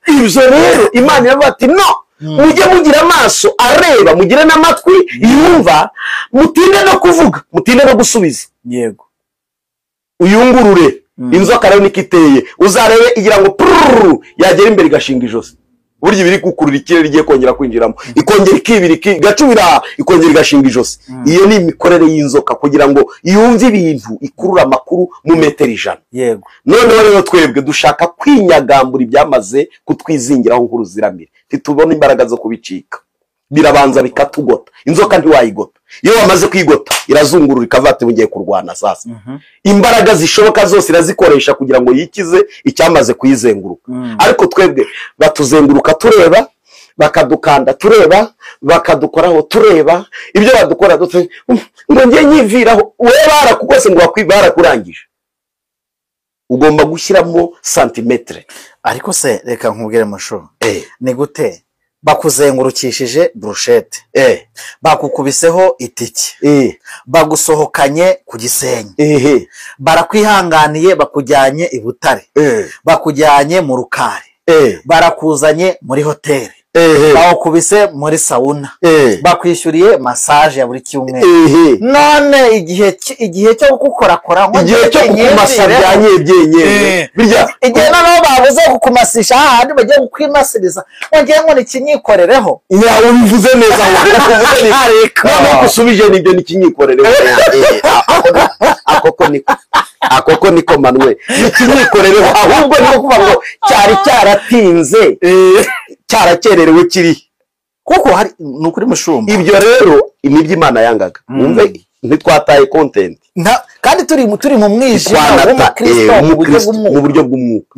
S2: Ibyo rero Imana iravuga ati no, mujye mugira amaso areba, mugire n'amatwi yumva, mutinde no kuvuga, mutinde no gusubiza.
S1: Yego.
S2: Uyungurure. Inzoka rero niko iteye, uzarebe igira ngo prrrr, yagera imbere igashinga ijosi. Burya ibiri gukurura ikirere igiye kongera kwinjiramo, ikongera ikibira, igacubira, ikongera igashinga ijosi. Iyo ni imikorere y'inzoka kugira ngo yumve ibintu, ikurura amakuru mu metero 100.
S1: Yego.
S2: Noneho rero twebwe dushaka kwinyagambura ibyamaze kutwizingiraho nk'uruziramire, ntitubona imbaraga zo kubicika, birabanza bikatugota. Inzoka ntiwayigota, iyo wamaze kwigota irazungurura ikavuga ati ngiye kurwana sasa. Imbaraga zishoboka zose irazikoresha kugira ngo yikize icyamaze kuyizenguruka. Ariko twebwe batuzenguruka tureba, bakadukanda tureba, bakadukoraho tureba, ibyo badukora dute ngo ngiye nyiviraho. We barakugose ngo barakurangije, ugomba gushyiramo santimetre.
S1: Ariko se reka nkubwire musho, ni gute bakuzengurukishije brushete, bakukubiseho itike, bagusohokanye ku Gisenyi, barakwihanganiye bakujyanye i Butare, bakujyanye mu Rukari, barakuzanye muri hoteli, bakubise muri sauna, bakwishyuriye massage ya buri cyumweru. None igihe cyo kukukorakora,
S2: igihe cyo kukumasa byanyebyenye,
S1: birya igihe noneho babuze kukumasisha ahandi bagiye kukwimasiriza, wongeye ngo nikinyikorereho.
S2: Ya, ubivuze neza, ariko noneho kusubije nibyo nikinyikorereho. Akoko niko Manuel, nikinyikorereho, ahubwo ni kuvuga ngo cyari cyaratinze, cyarakererewe kiri
S1: kuko hari nukuri mushumba.
S2: Ibyo rero nibyo Imana yangaga. Mwumve Ntitwataye content.
S1: Kandi turi mu mwijima w'umukristo
S2: mu buryo bw'umwuka.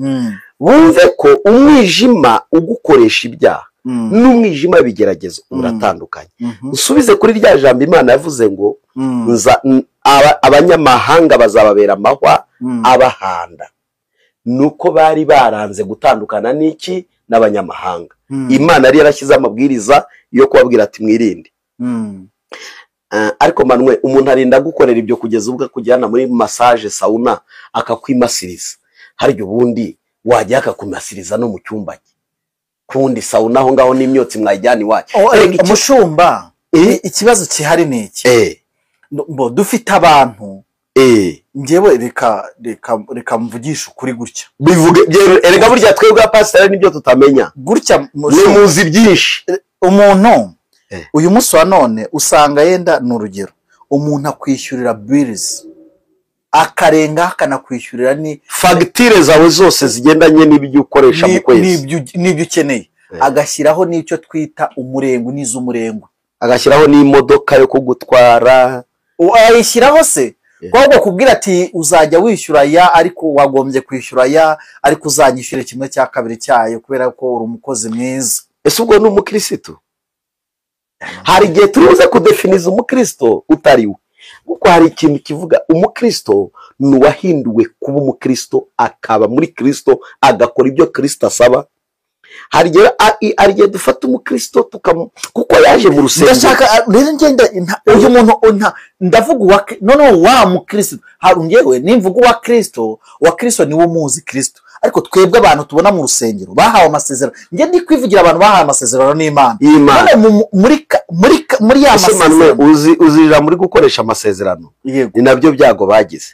S2: Bumve ko umwijima ugukoresha ibyaha n'umwijima w'ibigeragezo uratandukanye. Usubize kuri rya jambo Imana yavuze ngo abanyamahanga bazababera amahwa abahanda. Nuko bari baranze gutandukana n'iki n'abanyamahanga. Imana yari yarashyize amabwiriza yo kubabwira ati mwirinde. Ariko Manuel, umuntu arinda gukorera ibyo kugeza ubwo akujyana muri massage sauna akakwimasiriza. Hari ubundi wajya akakumasiriza no mu cyumba cye. Kundi sauna aho ngaho n'imyotsi mwajyana iwacu.
S1: Umushumba, ikibazo kihari ni iki? Dufite abantu. Njyewe reka mvugisha ukuri gutya.
S2: Bivuge erega burya twebwe pastor nibyo tutamenya.
S1: Gutya
S2: muzi byinshi.
S1: Umuntu uyu munsi wa none usanga yenda ni urugero umuntu akwishyurira bills akarenga akanakwishyurira ni
S2: fagitire zawe zose zigendanye n'ibyo ukoresha mu kwezi
S1: n'ibyo ukeneye, agashyiraho n'icyo twita umurengo n'iz'umurengo,
S2: agashyiraho n'imodoka yo kugutwara.
S1: Ayishyiraho se kwabwo kubwira ati uzajya wishyura ya ariko wagombye kwishyura ya ariko uzanyishyura kimwe cya kabiri cyayo kubera ko uri umukozi mwiza.
S2: Ese ubwo ni umukristo? Hari igihe turuze kudefiniza umukristo utari we, kuko hari ikintu kivuga umukristo ni uwahinduwe kuba umukristo akaba muri Kristo agakora ibyo Kristo asaba. Hari igihe dufata umukristo kuko yaje mu rusengero.
S1: Ndashaka rero ngenda uyu muntu ndavuga noneho wa mukristo hari ngewe nimvuga uwa Kristo, wa Kristo niwo muzi Kristo, ariko twebwe abantu tubona mu rusengero bahawe amasezerano. Nge ndi kwivugira abantu bahawe amasezerano n'Imana. Muri ya masezerano
S2: uzira muri gukoresha amasezerano ni nabyo byago bagize.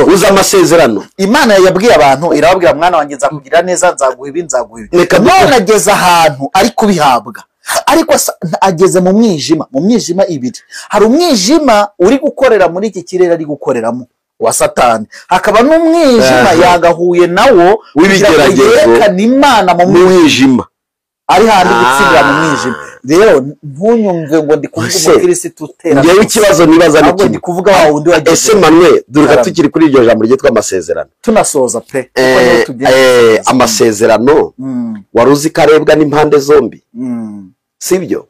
S2: Uza amasezerano
S1: Imana yabwiye abantu irababwira mwana wanjye nzakugira neza nzaguha ibi nzaguha ibi. None ageze ahantu ari kubihabwa ariko ageze mu mwijima, mu mwijima ibiri. Hari umwijima uri gukorera muri iki kirere ari gukoreramo wa Satani, hakaba n'umwijima yagahuye nawo
S2: w'ibigeragezo
S1: yerekana Imana mu
S2: mwijima
S1: ari handi gutsindira mu mwijima. Rero ntunyumve ngo ndi kuvuga umukristo utera.
S2: Ngewe ikibazo nibaza ni
S1: ndi kuvuga wa wundi wagize.
S2: Ese Manuel, duruka tukiri kuri iryo jambo ryitwa amasezerano
S1: tunasoza pe
S2: amasezerano wari uzi karebwa n'impande zombi, sibyo?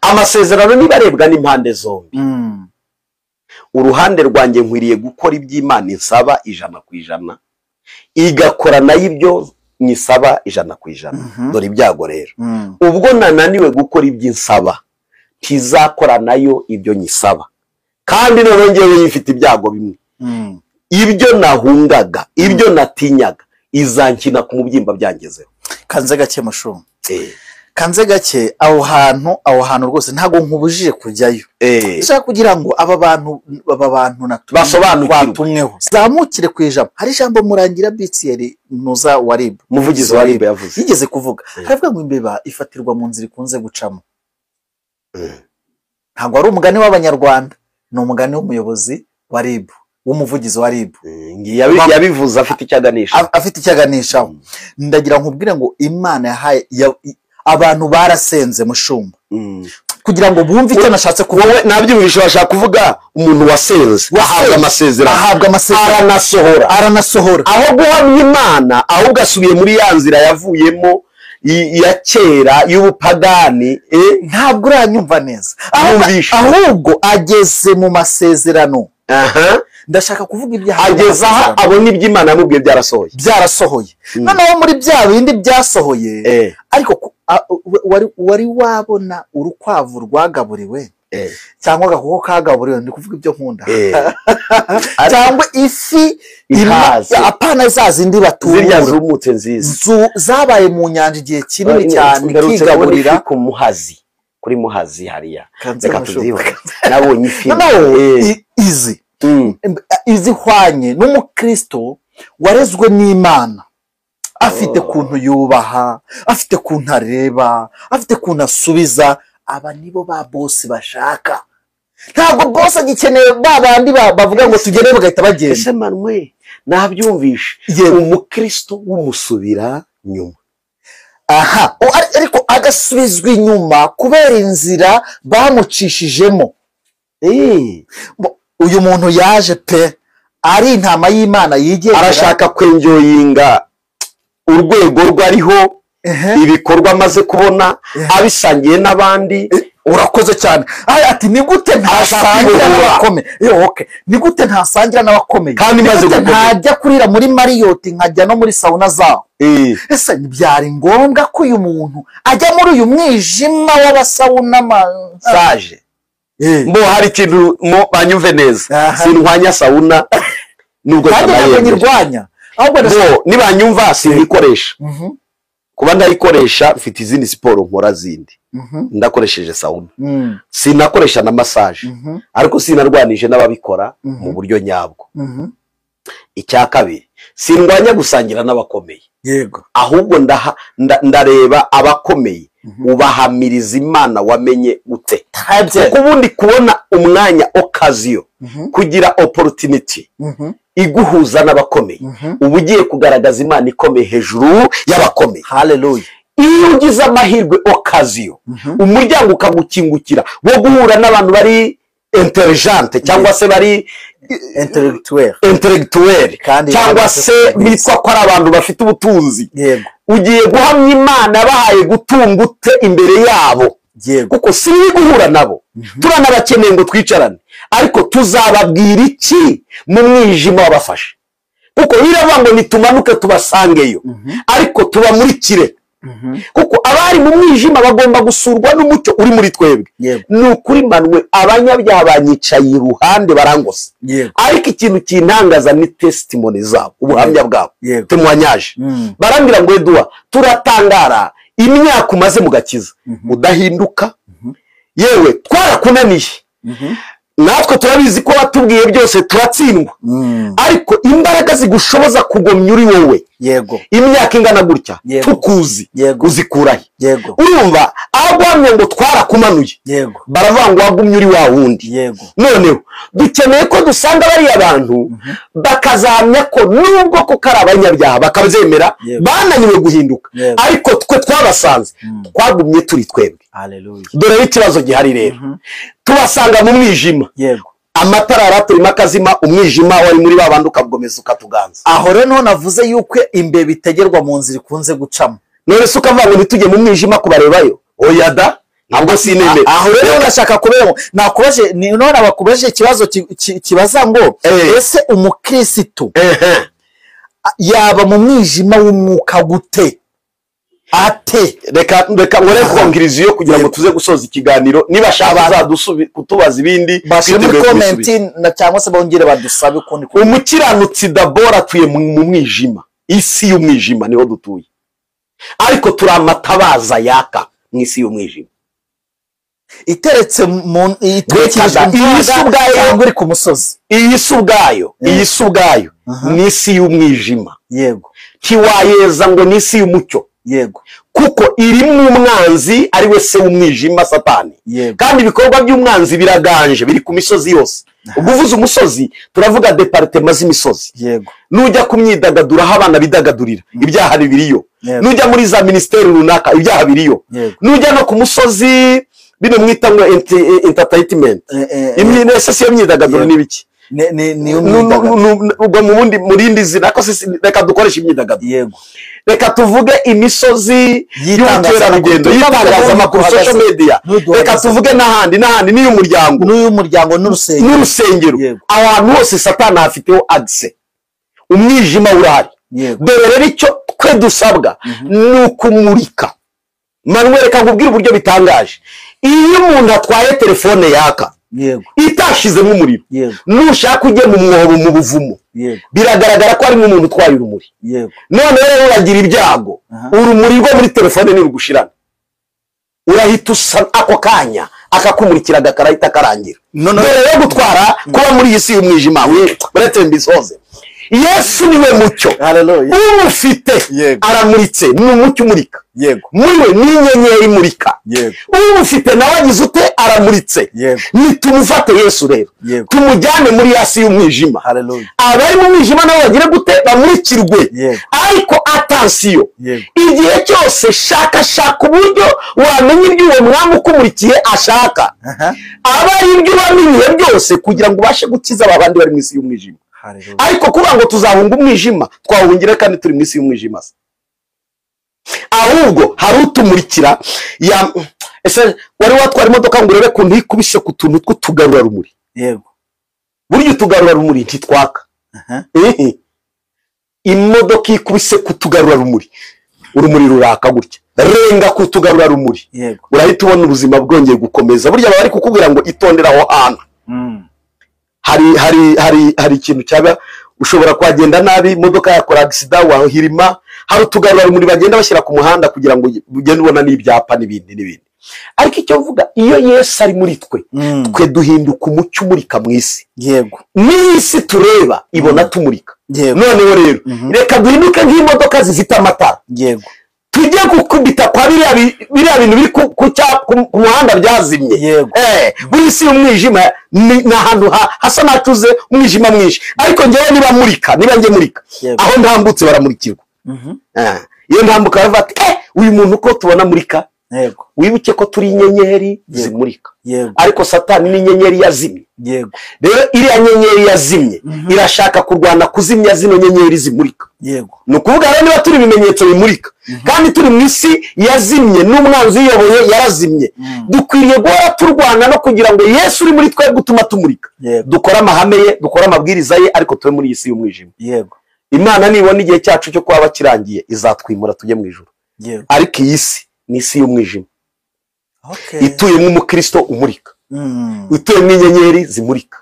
S2: Amasezerano niba arebwa n'impande zombi, uruhande rwanjye nkwiriye gukora iby'Imana insaba 100% igakora nayo ibyo nyisaba 100%. Dore ibyago rero, ubwo nananiwe gukora iby'insaba ntizakora nayo ibyo nyisaba, kandi none ngewe yifite ibyago bimwe. Ibyo nahungaga, ibyo natinyaga, izankina ku mubyimba byangezeho.
S1: Kanze gake mushumba, kanze gake aho hantu rwose ntago nkubujije kujyayo. Ndashaka kugira ngo aba bantu
S2: basobanukirwe
S1: zamukire ku ijambo. Hari ijambo Murangira BTL Nuza wa RIB,
S2: umuvugizi wa RIB yavuze,
S1: yigeze kuvuga aravuga ngo imbeba ifatirwa mu nzira ikunze gucamo. Ntabwo ari umugani w'abanyarwanda, ni umugani w'umuyobozi wa RIB, w'umuvugizi wa RIB.
S2: Yabivuze afite icyo aganisha,
S1: afite icyo aganishaho. Ndagira nkubwire ngo Imana yahaye abantu barasenze mushumba kugira ngo bumve icyo nashatse kuvuga.
S2: Wowe nabyumvishe bashaka kuvuga umuntu wasenze ahabwa amasezerano,
S1: aranasohora
S2: aho guhamya Imana, ahubwo asubiye muri ya nzira yavuyemo ya kera y'ubupagani.
S1: Ntabwo uranyumva neza, ahubwo ageze mu masezerano. Ndashaka kuvuga ibyo
S2: ageze aha abona ibyo Imana yamubwiye byarasohoye.
S1: Noneho muri bya bindi byasohoye, ariko wari wabona urukwavu rwagaburiwe cyangwa agakoko kagaburiwe, ndi kuvuga ibyo nkunda, cyangwa ifi apana za zindi batura
S2: zirya zumutse nziza
S1: zabaye mu nyanja igihe kinini cyane kigaburira
S2: ku Muhazi, kuri Muhazi hariya reka tuzibuke nabonye ifi
S1: izi izihwanye n'umukristo warezwe n'Imana, afite kuntu yubaha, afite kuntu areba, afite kuntu asubiza. Aba nibo ba boss bashaka. Ntabwo boss agikeneye ba bandi bavuga ngo tugere bagahita bagenda.
S2: Ese Manuel, nabyumvishe umukristo w'umusubira nyuma.
S1: Aha, ariko agasubizwa inyuma kubera inzira bamucishijemo. Uyu muntu yaje pe ari intama y'Imana yigendera,
S2: arashaka kwenjoyinga urwego rwariho, ibikorwa amaze kubona abisangiye n'abandi.
S1: Urakoze cyane. Ati ni gute ntasangira n'abakomeye? Okay, ni gute ntasangira n'abakomeye
S2: kandi maze
S1: ntajya kurira muri Marriott nkajya no muri sauna zaho? Ese byari ngombwa ko uyu muntu ajya muri uyu mwijima w'abasawuna
S2: massage? Mbo hari ikintu banyumve neza, sindwanya sauna nubwo
S1: ntabwo
S2: ahubwo nibanyumva sinikoresha. Kuba ndayikoresha mfite izindi siporo nkora zindi, ndakoresheje sauna, sinakoresha na massage, ariko sinarwanije n'ababikora mu buryo nyabwo. Icya kabiri, sindwanya gusangira n'abakomeye.
S1: Yego,
S2: ahubwo ndareba abakomeye ubahamiriza Imana wamenye ute. Kuko ubundi kubona umwanya occasion, kugira opportunity iguhuza n'abakomeye, uba ugiye kugaragaza Imana ikomeye hejuru y'abakomeye.
S1: Haleluya.
S2: Iyo ugize amahirwe occasion, umuryango ukagukingukira wo guhura n'abantu bari intelligente cyangwa se bari intellectuel cyangwa se bitwa ko ari abantu bafite ubutunzi, ugiye guhamya Imana bahaye gutunga ute imbere yabo. Kuko si guhura nabo, turanabakeneye ngo twicarane, ariko tuzababwira iki mu mwijima wabafashe? Kuko biravuga ngo nitumanuke tubasangeyo, ariko tubamurikire. Kuko abari mu mwijima bagomba gusurwa n'umucyo uri muri twebwe. Ni ukuri manwe abanyabyaha banyicaye iruhande barangose, ariko ikintu kintangaza ni testimony zabo, ubuhamya bwabo, témoignage. Barambwira ngo Edouard, turatangara imyaka umaze mu gakiza udahinduka, yewe twarakunaniye, natwe turabizi ko watubwiye byose turatsindwa, ariko imbaraga zigushoboza kugomya uri wowe,
S1: yego,
S2: imyaka ingana gutya tukuzi, uzikurahe?
S1: Yego,
S2: urumva aho guhamya ngo twarakumanuye,
S1: yego,
S2: baravuga ngo wagumye uri wa wundi.
S1: Yego,
S2: noneho dukeneye ko dusanga bariya bantu bakazahamya ko nubwo ko kari abanyabyaha bakabyemera, bananiwe guhinduka, ariko twe twabasanze twagumye turi twebwe.
S1: Haleluya.
S2: Dore ikibazo gihari rero, tubasanga mu mwijima,
S1: yego,
S2: amatara araturimo akazima, umwijima wari muri babandi ukagomeza ukatuganza.
S1: Aho rero niho navuze yuko imbeba itegerwa mu nzira ikunze gucamo.
S2: None se ukavuga ngo ntitujye mu mwijima kubarebayo? Oya da, ntabwo sinemera.
S1: Aho rero ndashaka kubera nakubaje, none abakubaje ikibazo kibaza ngo ese umukristo yaba mu mwijima w'umwuka gute? Ate
S2: reka ngore kongiriziyo kugira ngo tuze gusoza ikiganiro, niba shaka kutubaza ibindi
S1: bashyire muri comment na cyangwa se bongere badusabe ukundi.
S2: Umukiranutsi dabora atuye mu mwijima, isi y'umwijima niho dutuye, ariko turi amatabaza yaka mu isi y'umwijima
S1: iteretse mu itwikirije
S2: ubwayo
S1: cyangwa uri ku musozi.
S2: Iyi si ubwayo, iyi si ubwayo ni isi y'umwijima.
S1: Yego,
S2: ntiwayeza ngo ni isi y'umucyo.
S1: Yego,
S2: kuko irimo umwanzi ari we se w'umwijima Satani.
S1: Yego,
S2: kandi ibikorwa by'umwanzi biraganje, biri ku misozi yose. Ubwo uvuze umusozi turavuga departement z'imisozi.
S1: Yego,
S2: nujya kumyidagadura aho abana bidagadurira, ibyaha biriyo. Nujya muri za ministeri runaka, ibyaha biriyo. Nujya no ku musozi bino mwita ngo entertainment, imyinese yo myidagaduro n'ibiki ubwo mu bundi murindi zina ko reka dukoresha imyidagaduro.
S1: Yego,
S2: reka tuvuge imisozi y'ubukerarugendo, y'itangazamakuru, social media, reka tuvuge n'ahandi n'ahandi, n'iy'umuryango n'urusengero, ahantu hose Satani afiteho access, umwijima urahari. Dore rero icyo twe dusabwa ni ukumurika. Manuel, reka nkubwire uburyo bitangaje. Iyo umuntu atwaye telefone yaka, itashizemo umuriro, nushaka ujye mu mwobo mu buvumo, biragaragara ko harimo umuntu utwaye urumuri. None rero uragira ibyago, urumuri rwo muri telefone nirugushirana, urahita usa ako kanya akakumurikira agakarahita karangira. Dore rero gutwara kuba muri iyi si y'umwijima, uretse mbisoze, Yesu niwe mucyo.
S1: Haleluya.
S2: Umufite
S1: Yego.
S2: aramuritse, ni umucyo umurika.
S1: Yego.
S2: Muri we ni inyenyeri imurika.
S1: Yego.
S2: Umufite nawe agize ute? Aramuritse.
S1: Yego.
S2: Nitumufate Yesu rero,
S1: Yego.
S2: tumujyane muri yasi y'umwijima.
S1: Haleluya.
S2: Abari mu mwijima nabo bagire gute? Bamurikirwe.
S1: Yego.
S2: Ariko atansiyo,
S1: Yego.
S2: igihe cyose shakashaka uburyo wamenya ibyo uwo mwami ukumurikiye ashaka,
S1: Aha.
S2: aba ari ibyo ubamo ibihe byose kugira ngo ubashe gukiza aba bandi bari mu isi y'umwijima.
S1: Haleluya.
S2: Ariko kuvuga ngo tuzahunga umwijima, twawuhungira kandi turi mu isi y'umwijima se? Ahubwo hari utumurikira. Ese wari watwara imodoka ngo urebe ukuntu ikubise ku tuntu tw'utugarurarumuri?
S1: Yego.
S2: Burya utugarurarumuri ntitwaka.
S1: Aha.
S2: Imodoka ikubise ku tugarurarumuri, urumuri ruraka gutya, renga ku tugarurarumuri,
S1: Yego.
S2: urahita ubona ubuzima bwongeye gukomeza. Burya baba bari kukubwira ngo itondera aho hantu. Hari ikintu cyaba, ushobora kuhagenda nabi, imodoka yakora agisida, wahirima. Hari utugarurarumuri bagenda bashyira ku muhanda kugira ngo ugende ubona n'ibyapa n'ibindi n'ibindi. Ariko icyo mvuga, iyo Yesu ari muri twe, twe duhinduka umucyo umurika mu isi.
S1: Yego.
S2: N'isi tureba ibona tumurika.
S1: Yego.
S2: Noneho rero reka duhinduke nk'imodoka zifite amatara.
S1: Yego.
S2: Tujye gukubita kwa biriya bintu biri ku muhanda byazimye.
S1: Yego.
S2: Buri isi y'umwijima ni ahantu hasa n'acuze umwijima mwinshi, ariko njyewe niba murika, niba njye murika,
S1: Yego.
S2: aho ntambutse baramurikirwa. Iyo ntambuka baravuga ati uyu muntu uko tubona murika.
S1: Yego.
S2: Wibuke ko turi inyenyeri zimurika.
S1: Yego.
S2: Ariko Satani ni inyenyeri yazimye.
S1: Yego.
S2: Rero iriya nyenyeri yazimye irashaka kurwana kuzimya zino nyenyeri zimurika.
S1: Yego.
S2: Ni ukuvuga rero niba turi ibimenyetso bimurika kandi turi mu isi yazimye n'umwanzi uyoboye yarazimye, dukwiriye guhora turwana no kugira ngo Yesu uri muri twe gutuma tumurika.
S1: Yego.
S2: Dukore amahame ye, dukore amabwiriza ye, ariko tube muri iyi si y'umwijima.
S1: Yego.
S2: Imana nibona igihe cyacu cyo kuba kirangiye izatwimura tujye mu ijuru.
S1: Yego.
S2: Ariko iyi si ni isi y'umwijima.
S1: Okay.
S2: Ituyemo umukristo umurika, ituyemo inyenyeri zimurika,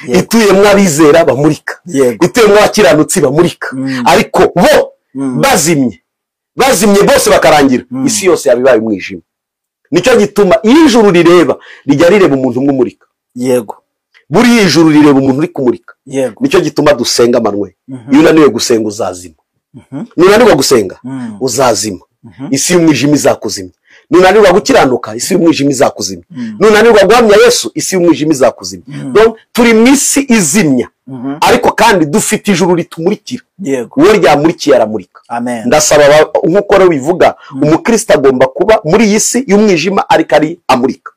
S1: Yego.
S2: ituyemo abizera bamurika,
S1: Yego.
S2: ituyemo abakiranutsi bamurika. Ariko bo bazimye bose bakarangira, isi yose yabibaye umwijima. Nicyo gituma iyo ijuru rireba rijya rireba umuntu umwe umurika.
S1: Yego.
S2: Buriya ijuru rireba umuntu uri kumurika.
S1: Yego.
S2: Nicyo gituma dusenga Manuel. Iyo unaniwe gusenga uzazima. Nunanirwa gusenga uzazima. Isi y'umwijima izakuzimya. Nunanirwa gukiranuka, isi y'umwijima izakuzimya. Nunanirwa guhamya Yesu, isi y'umwijima izakuzimya. Donc turi mu isi izimya, ariko kandi dufite ijuru ritumurikira.
S1: Yego.
S2: Uwo ryamurikiye aramurika.
S1: Amen.
S2: Ndasaba nk'uko rero bivuga, umukristo agomba kuba muri iyi si y'umwijima ariko ari amurika.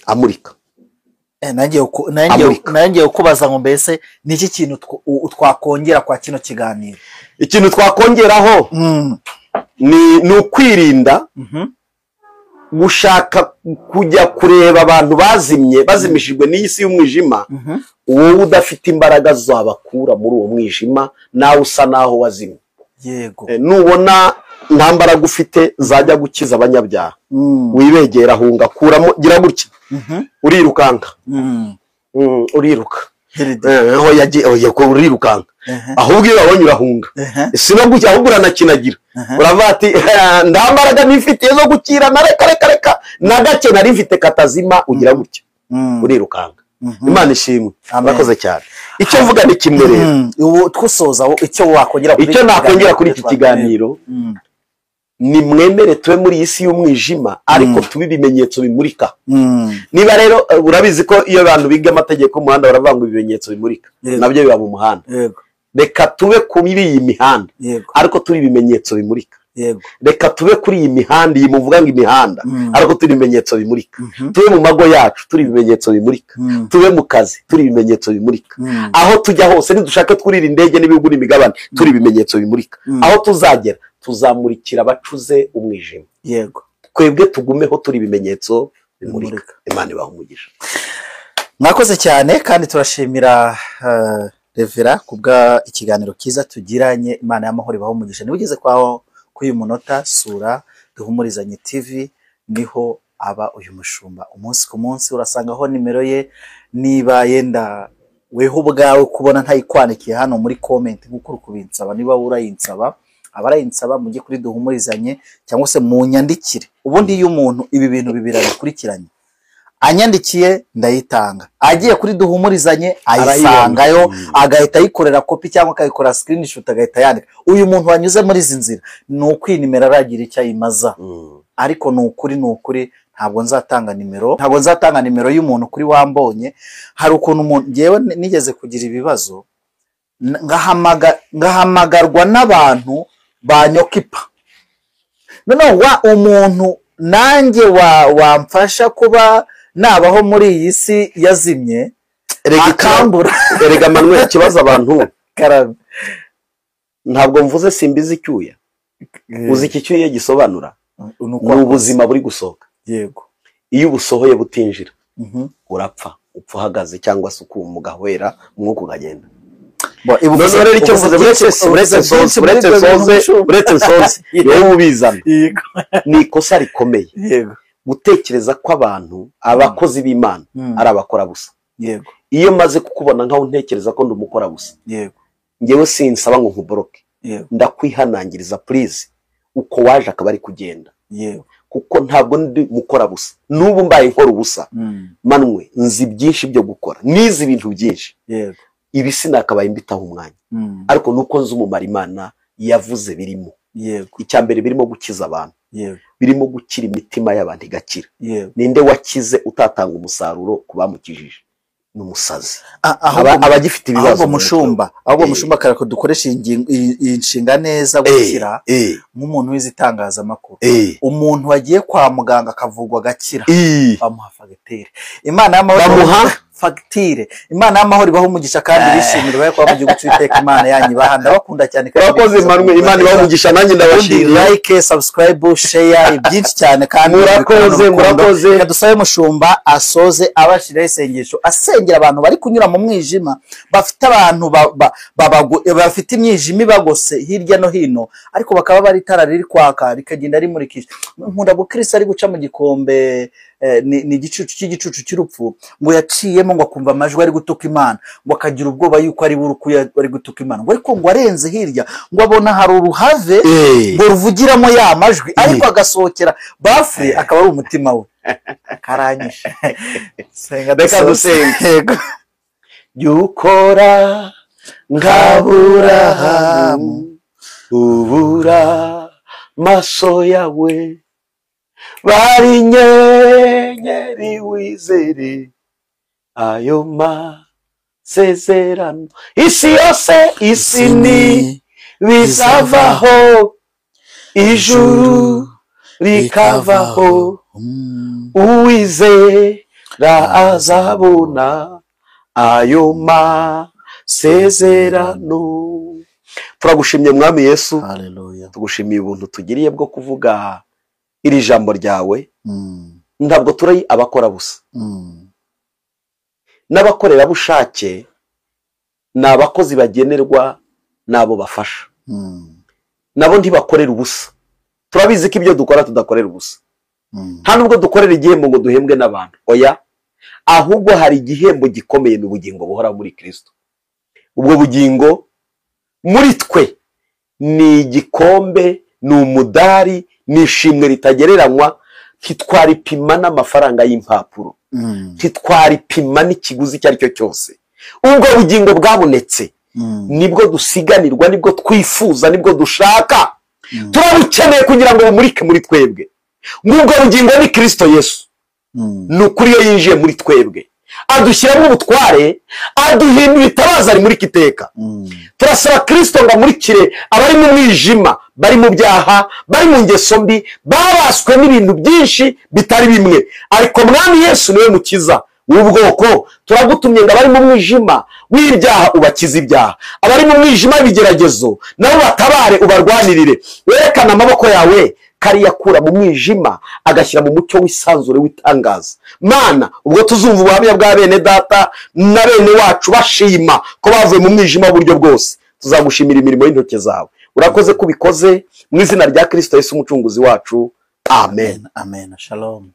S2: Amurika.
S1: Nanjye kubaza ngo mbese ni iki kintu twakongera kwa kino kiganiro?
S2: Ikintu twakongeraho ni ukwirinda gushaka kujya kureba abantu bazimye, bazimishijwe n'iyi si y'umwijima, wowe udafite imbaraga zabakura muri uwo mwijima, nawe usa naho wazimye.
S1: Yego.
S2: Nubona nta mbaraga ufite zajya gukiza abanyabyaha, wibegera, hunga, kuramo, gira gutya, urirukanka. Uriruka. Urirukanka. Ahubwo iyo wabonye urahunga. Si no gutya, ahubwo uranakinagira. Uravuga ati nta mbaraga nifitiye zo gukira, na reka reka reka, na gake nari mfite katazima, ugira gutya. Urirukanka. Imana ishimwe. Murakoze cyane. Icyo mvuga ni kimwe rero.
S1: Ubu twusoza icyo wakongera kuri
S2: icyo nakongera kuri iki kiganiro, ni mwemere tube muri iyi si y'umwijima, ariko tube ibimenyetso bimurika. Niba rero urabizi ko iyo abantu biga amategeko y'umuhanda baravuga ngo ibimenyetso bimurika, nabyo biba mu muhanda. Reka tube kuri iyi mihanda, ariko turi ibimenyetso bimurika. Reka tube kuri iyi mihanda, iyi muvuga ngo imihanda, ariko turi ibimenyetso bimurika. Tube mu mago yacu turi ibimenyetso bimurika. Tube mu kazi turi ibimenyetso bimurika. Aho tujya hose, nidushake twurira indege n'ibihugu n'imigabane, turi ibimenyetso bimurika. Aho tuzagera tuzamurikira abacuze umwijima.
S1: Yego.
S2: Twebwe tugumeho turi ibimenyetso bimurika. Imana ibahe umugisha.
S1: Mwakoze cyane kandi turashimira Revera kubwa ikiganiro kiza tugiranye. Imana y'amahoro ibahe umugisha. Niba ugeze kwaho kuri uyu munota, sura Duhumurizanye TV, niho aba uyu mushumba umunsi ku munsi, urasangaho nimero ye. Niba yenda weho ubwawe kubona ntayikwandikiye hano muri comment nk'uko uri kubinsaba, niba urayinsaba, abarayinsaba mujye kuri Duhumurizanye cyangwa se munyandikire. Ubundi iyo umuntu ibi bintu bibiri abikurikiranye, Anyandikiye ndayitanga, agiye kuri Duhumurizanye ayisangayo, agahita ayikorera kopi cyangwa akayikora screenshot agahita yandika. Uyu muntu wanyuze muri izi nzira ni uko iyi nimero aragira icyo ayimaza. Ariko ni ukuri ntabwo nzatanga nimero, ntabwo nzatanga nimero y'umuntu kuri Wambonye. Hari ukuntu umuntu, ngewe nigeze kugira ibibazo ngahamagarwa n'abantu banyokipa, noneho wa umuntu nanjye wamfasha kuba nabaho muri iyi si yazimye akambura.
S2: Erega Manuel, ikibazo abantu ntabwo mvuze simbizi icyuya, uzi iki cyuya gisobanura ni ubuzima buri gusohoka.
S1: Yego,
S2: iyo ubusohoye butinjira urapfa, upfa uhagaze cyangwa se ukuma ugahwera umwuka ukagenda. Noneho rero icyo mvuze, uretse nsoze wowe ubizana, ni ikosa rikomeye gutekereza ko abantu abakozi b'Imana ari abakora busa.
S1: Yego,
S2: iyo maze kukubona nkaho ntekereza ko ndi umukora busa,
S1: yego,
S2: ngewe sinsaba ngo nkuboroke, ndakwihanangiriza please, uko waje akaba ari kugenda.
S1: Yego,
S2: kuko ntabwo ndi mukora busa. N'ubu mbaye nkora ubusa manwe nzi byinshi byo gukora, nizi ibintu byinshi.
S1: Yego,
S2: ibi sinakabaye mbitaho umwanya, ariko nuko nzi umumaro Imana yavuze birimo.
S1: Yego,
S2: icya mbere birimo gukiza abantu.
S1: Yego,
S2: birimo gukira imitima y'abantu igakira.
S1: Yego,
S2: ninde wakize utatanga umusaruro ku bamukijije? Ni umusazi. Abagifite ibibazo.
S1: Ahubwo mushumba karako dukoresha iyi nshinga neza, gukira nk'umuntu wize itangazamakuru. Umuntu wagiye kwa muganga akavugwa agakira, bamuha fagitire. Imana y'amahoro
S2: bamuha
S1: fagitire. Imana y'amahoro ibaha umugisha kandi bishimire baye kwa mu gihugu cy'Uwiteka. Imana yanyu ibaha, ndabakunda cyane kandi
S2: murakoze Manuel, Imana ibaha umugisha, nanjye ndabashimiye.
S1: Like, subscribe, share byinshi cyane kandi
S2: murakoze, murakoze.
S1: Reka dusabe mushumba asoze abashiraho isengesho, asengera abantu bari kunyura mu mwijima, bafite abantu bafite imyijima ibagose hirya no hino, ariko bakaba bari itara riri kwaka rikagenda rimurikisha. Nkunda Kristo ari guca mu gikombe, ni igicucu cy'igicucu cy'urupfu, ngo yaciyemo ngo akumva amajwi ari gutuka Imana, ngo akagira ubwoba yuko ari buruku ari gutuka Imana, ngo ariko ngo arenze hirya ngo abona hari uruhave ngo ruvugiramo ya majwi, ariko agasohokera bafure akaba ari umutima we. Karanyishe. Senga
S2: reka dusenge. Yukora nk'Aburahamu ubura maso yawe, bari inyenyeri wizere ayo masezerano. Isi yose isi ni bizavaho, ijuru rikavaho, uwizera azabona ayo masezerano. Turagushimye Mwami Yesu.
S1: Haleluya.
S2: Tugushimiye ubuntu tugiriye bwo kuvuga iri jambo ryawe. Ntabwo turi abakora busa. N'abakorerabushake ni abakozi bagenerwa n'abo bafasha. Nabo ntibakorera ubusa. Turabizi ko ibyo dukora tudakorera ubusa. Nta nubwo dukorera igihembo ngo duhembwe n'abantu. Oya, ahubwo hari igihembo gikomeye, ni ubugingo buhora muri Kristo. Ubwo bugingo muri twe ni igikombe, ni umudari, ni ishimwe ritagereranywa. Ntitwaripima n'amafaranga y'impapuro, ntitwaripima n'ikiguzi icyo ari cyo cyose. Ubwo bugingo bwabonetse nibwo dusiganirwa, nibwo twifuza, nibwo dushaka. Turabukeneye kugira ngo bumurike muri twebwe. Ngubwo bugingo ni Kristo Yesu. Ni ukuri iyo yinjiye muri twebwe adushyiramo ubutware, aduhindura itabaza rimurika iteka. Turasaba Kristo ngo amurikire abari mu mwijima, bari mu byaha, bari mu ngeso mbi, babaswe n'ibintu byinshi bitari bimwe. Ariko Mwami Yesu niwe mukiza w'ubwoko. Turagutumye ngo abari mu mwijima w'ibyaha ubakize ibyaha, abari mu mwijima w'ibigeragezo nabo batabare, ubarwanirire. Werekane amaboko yawe kariyakura mu mwijima agashyira mu mucyo w'isanzure w'itangaza. Mana, ubwo tuzumva ubuhamya bwa bene data na bene wacu bashima ko bavuye mu mwijima w'uburyo bwose, tuzagushimira imirimo y'intoki zawe. Urakoze kubikoze mu izina rya Kristo Yesu umucunguzi wacu. Amen.
S1: Amen. Shalom.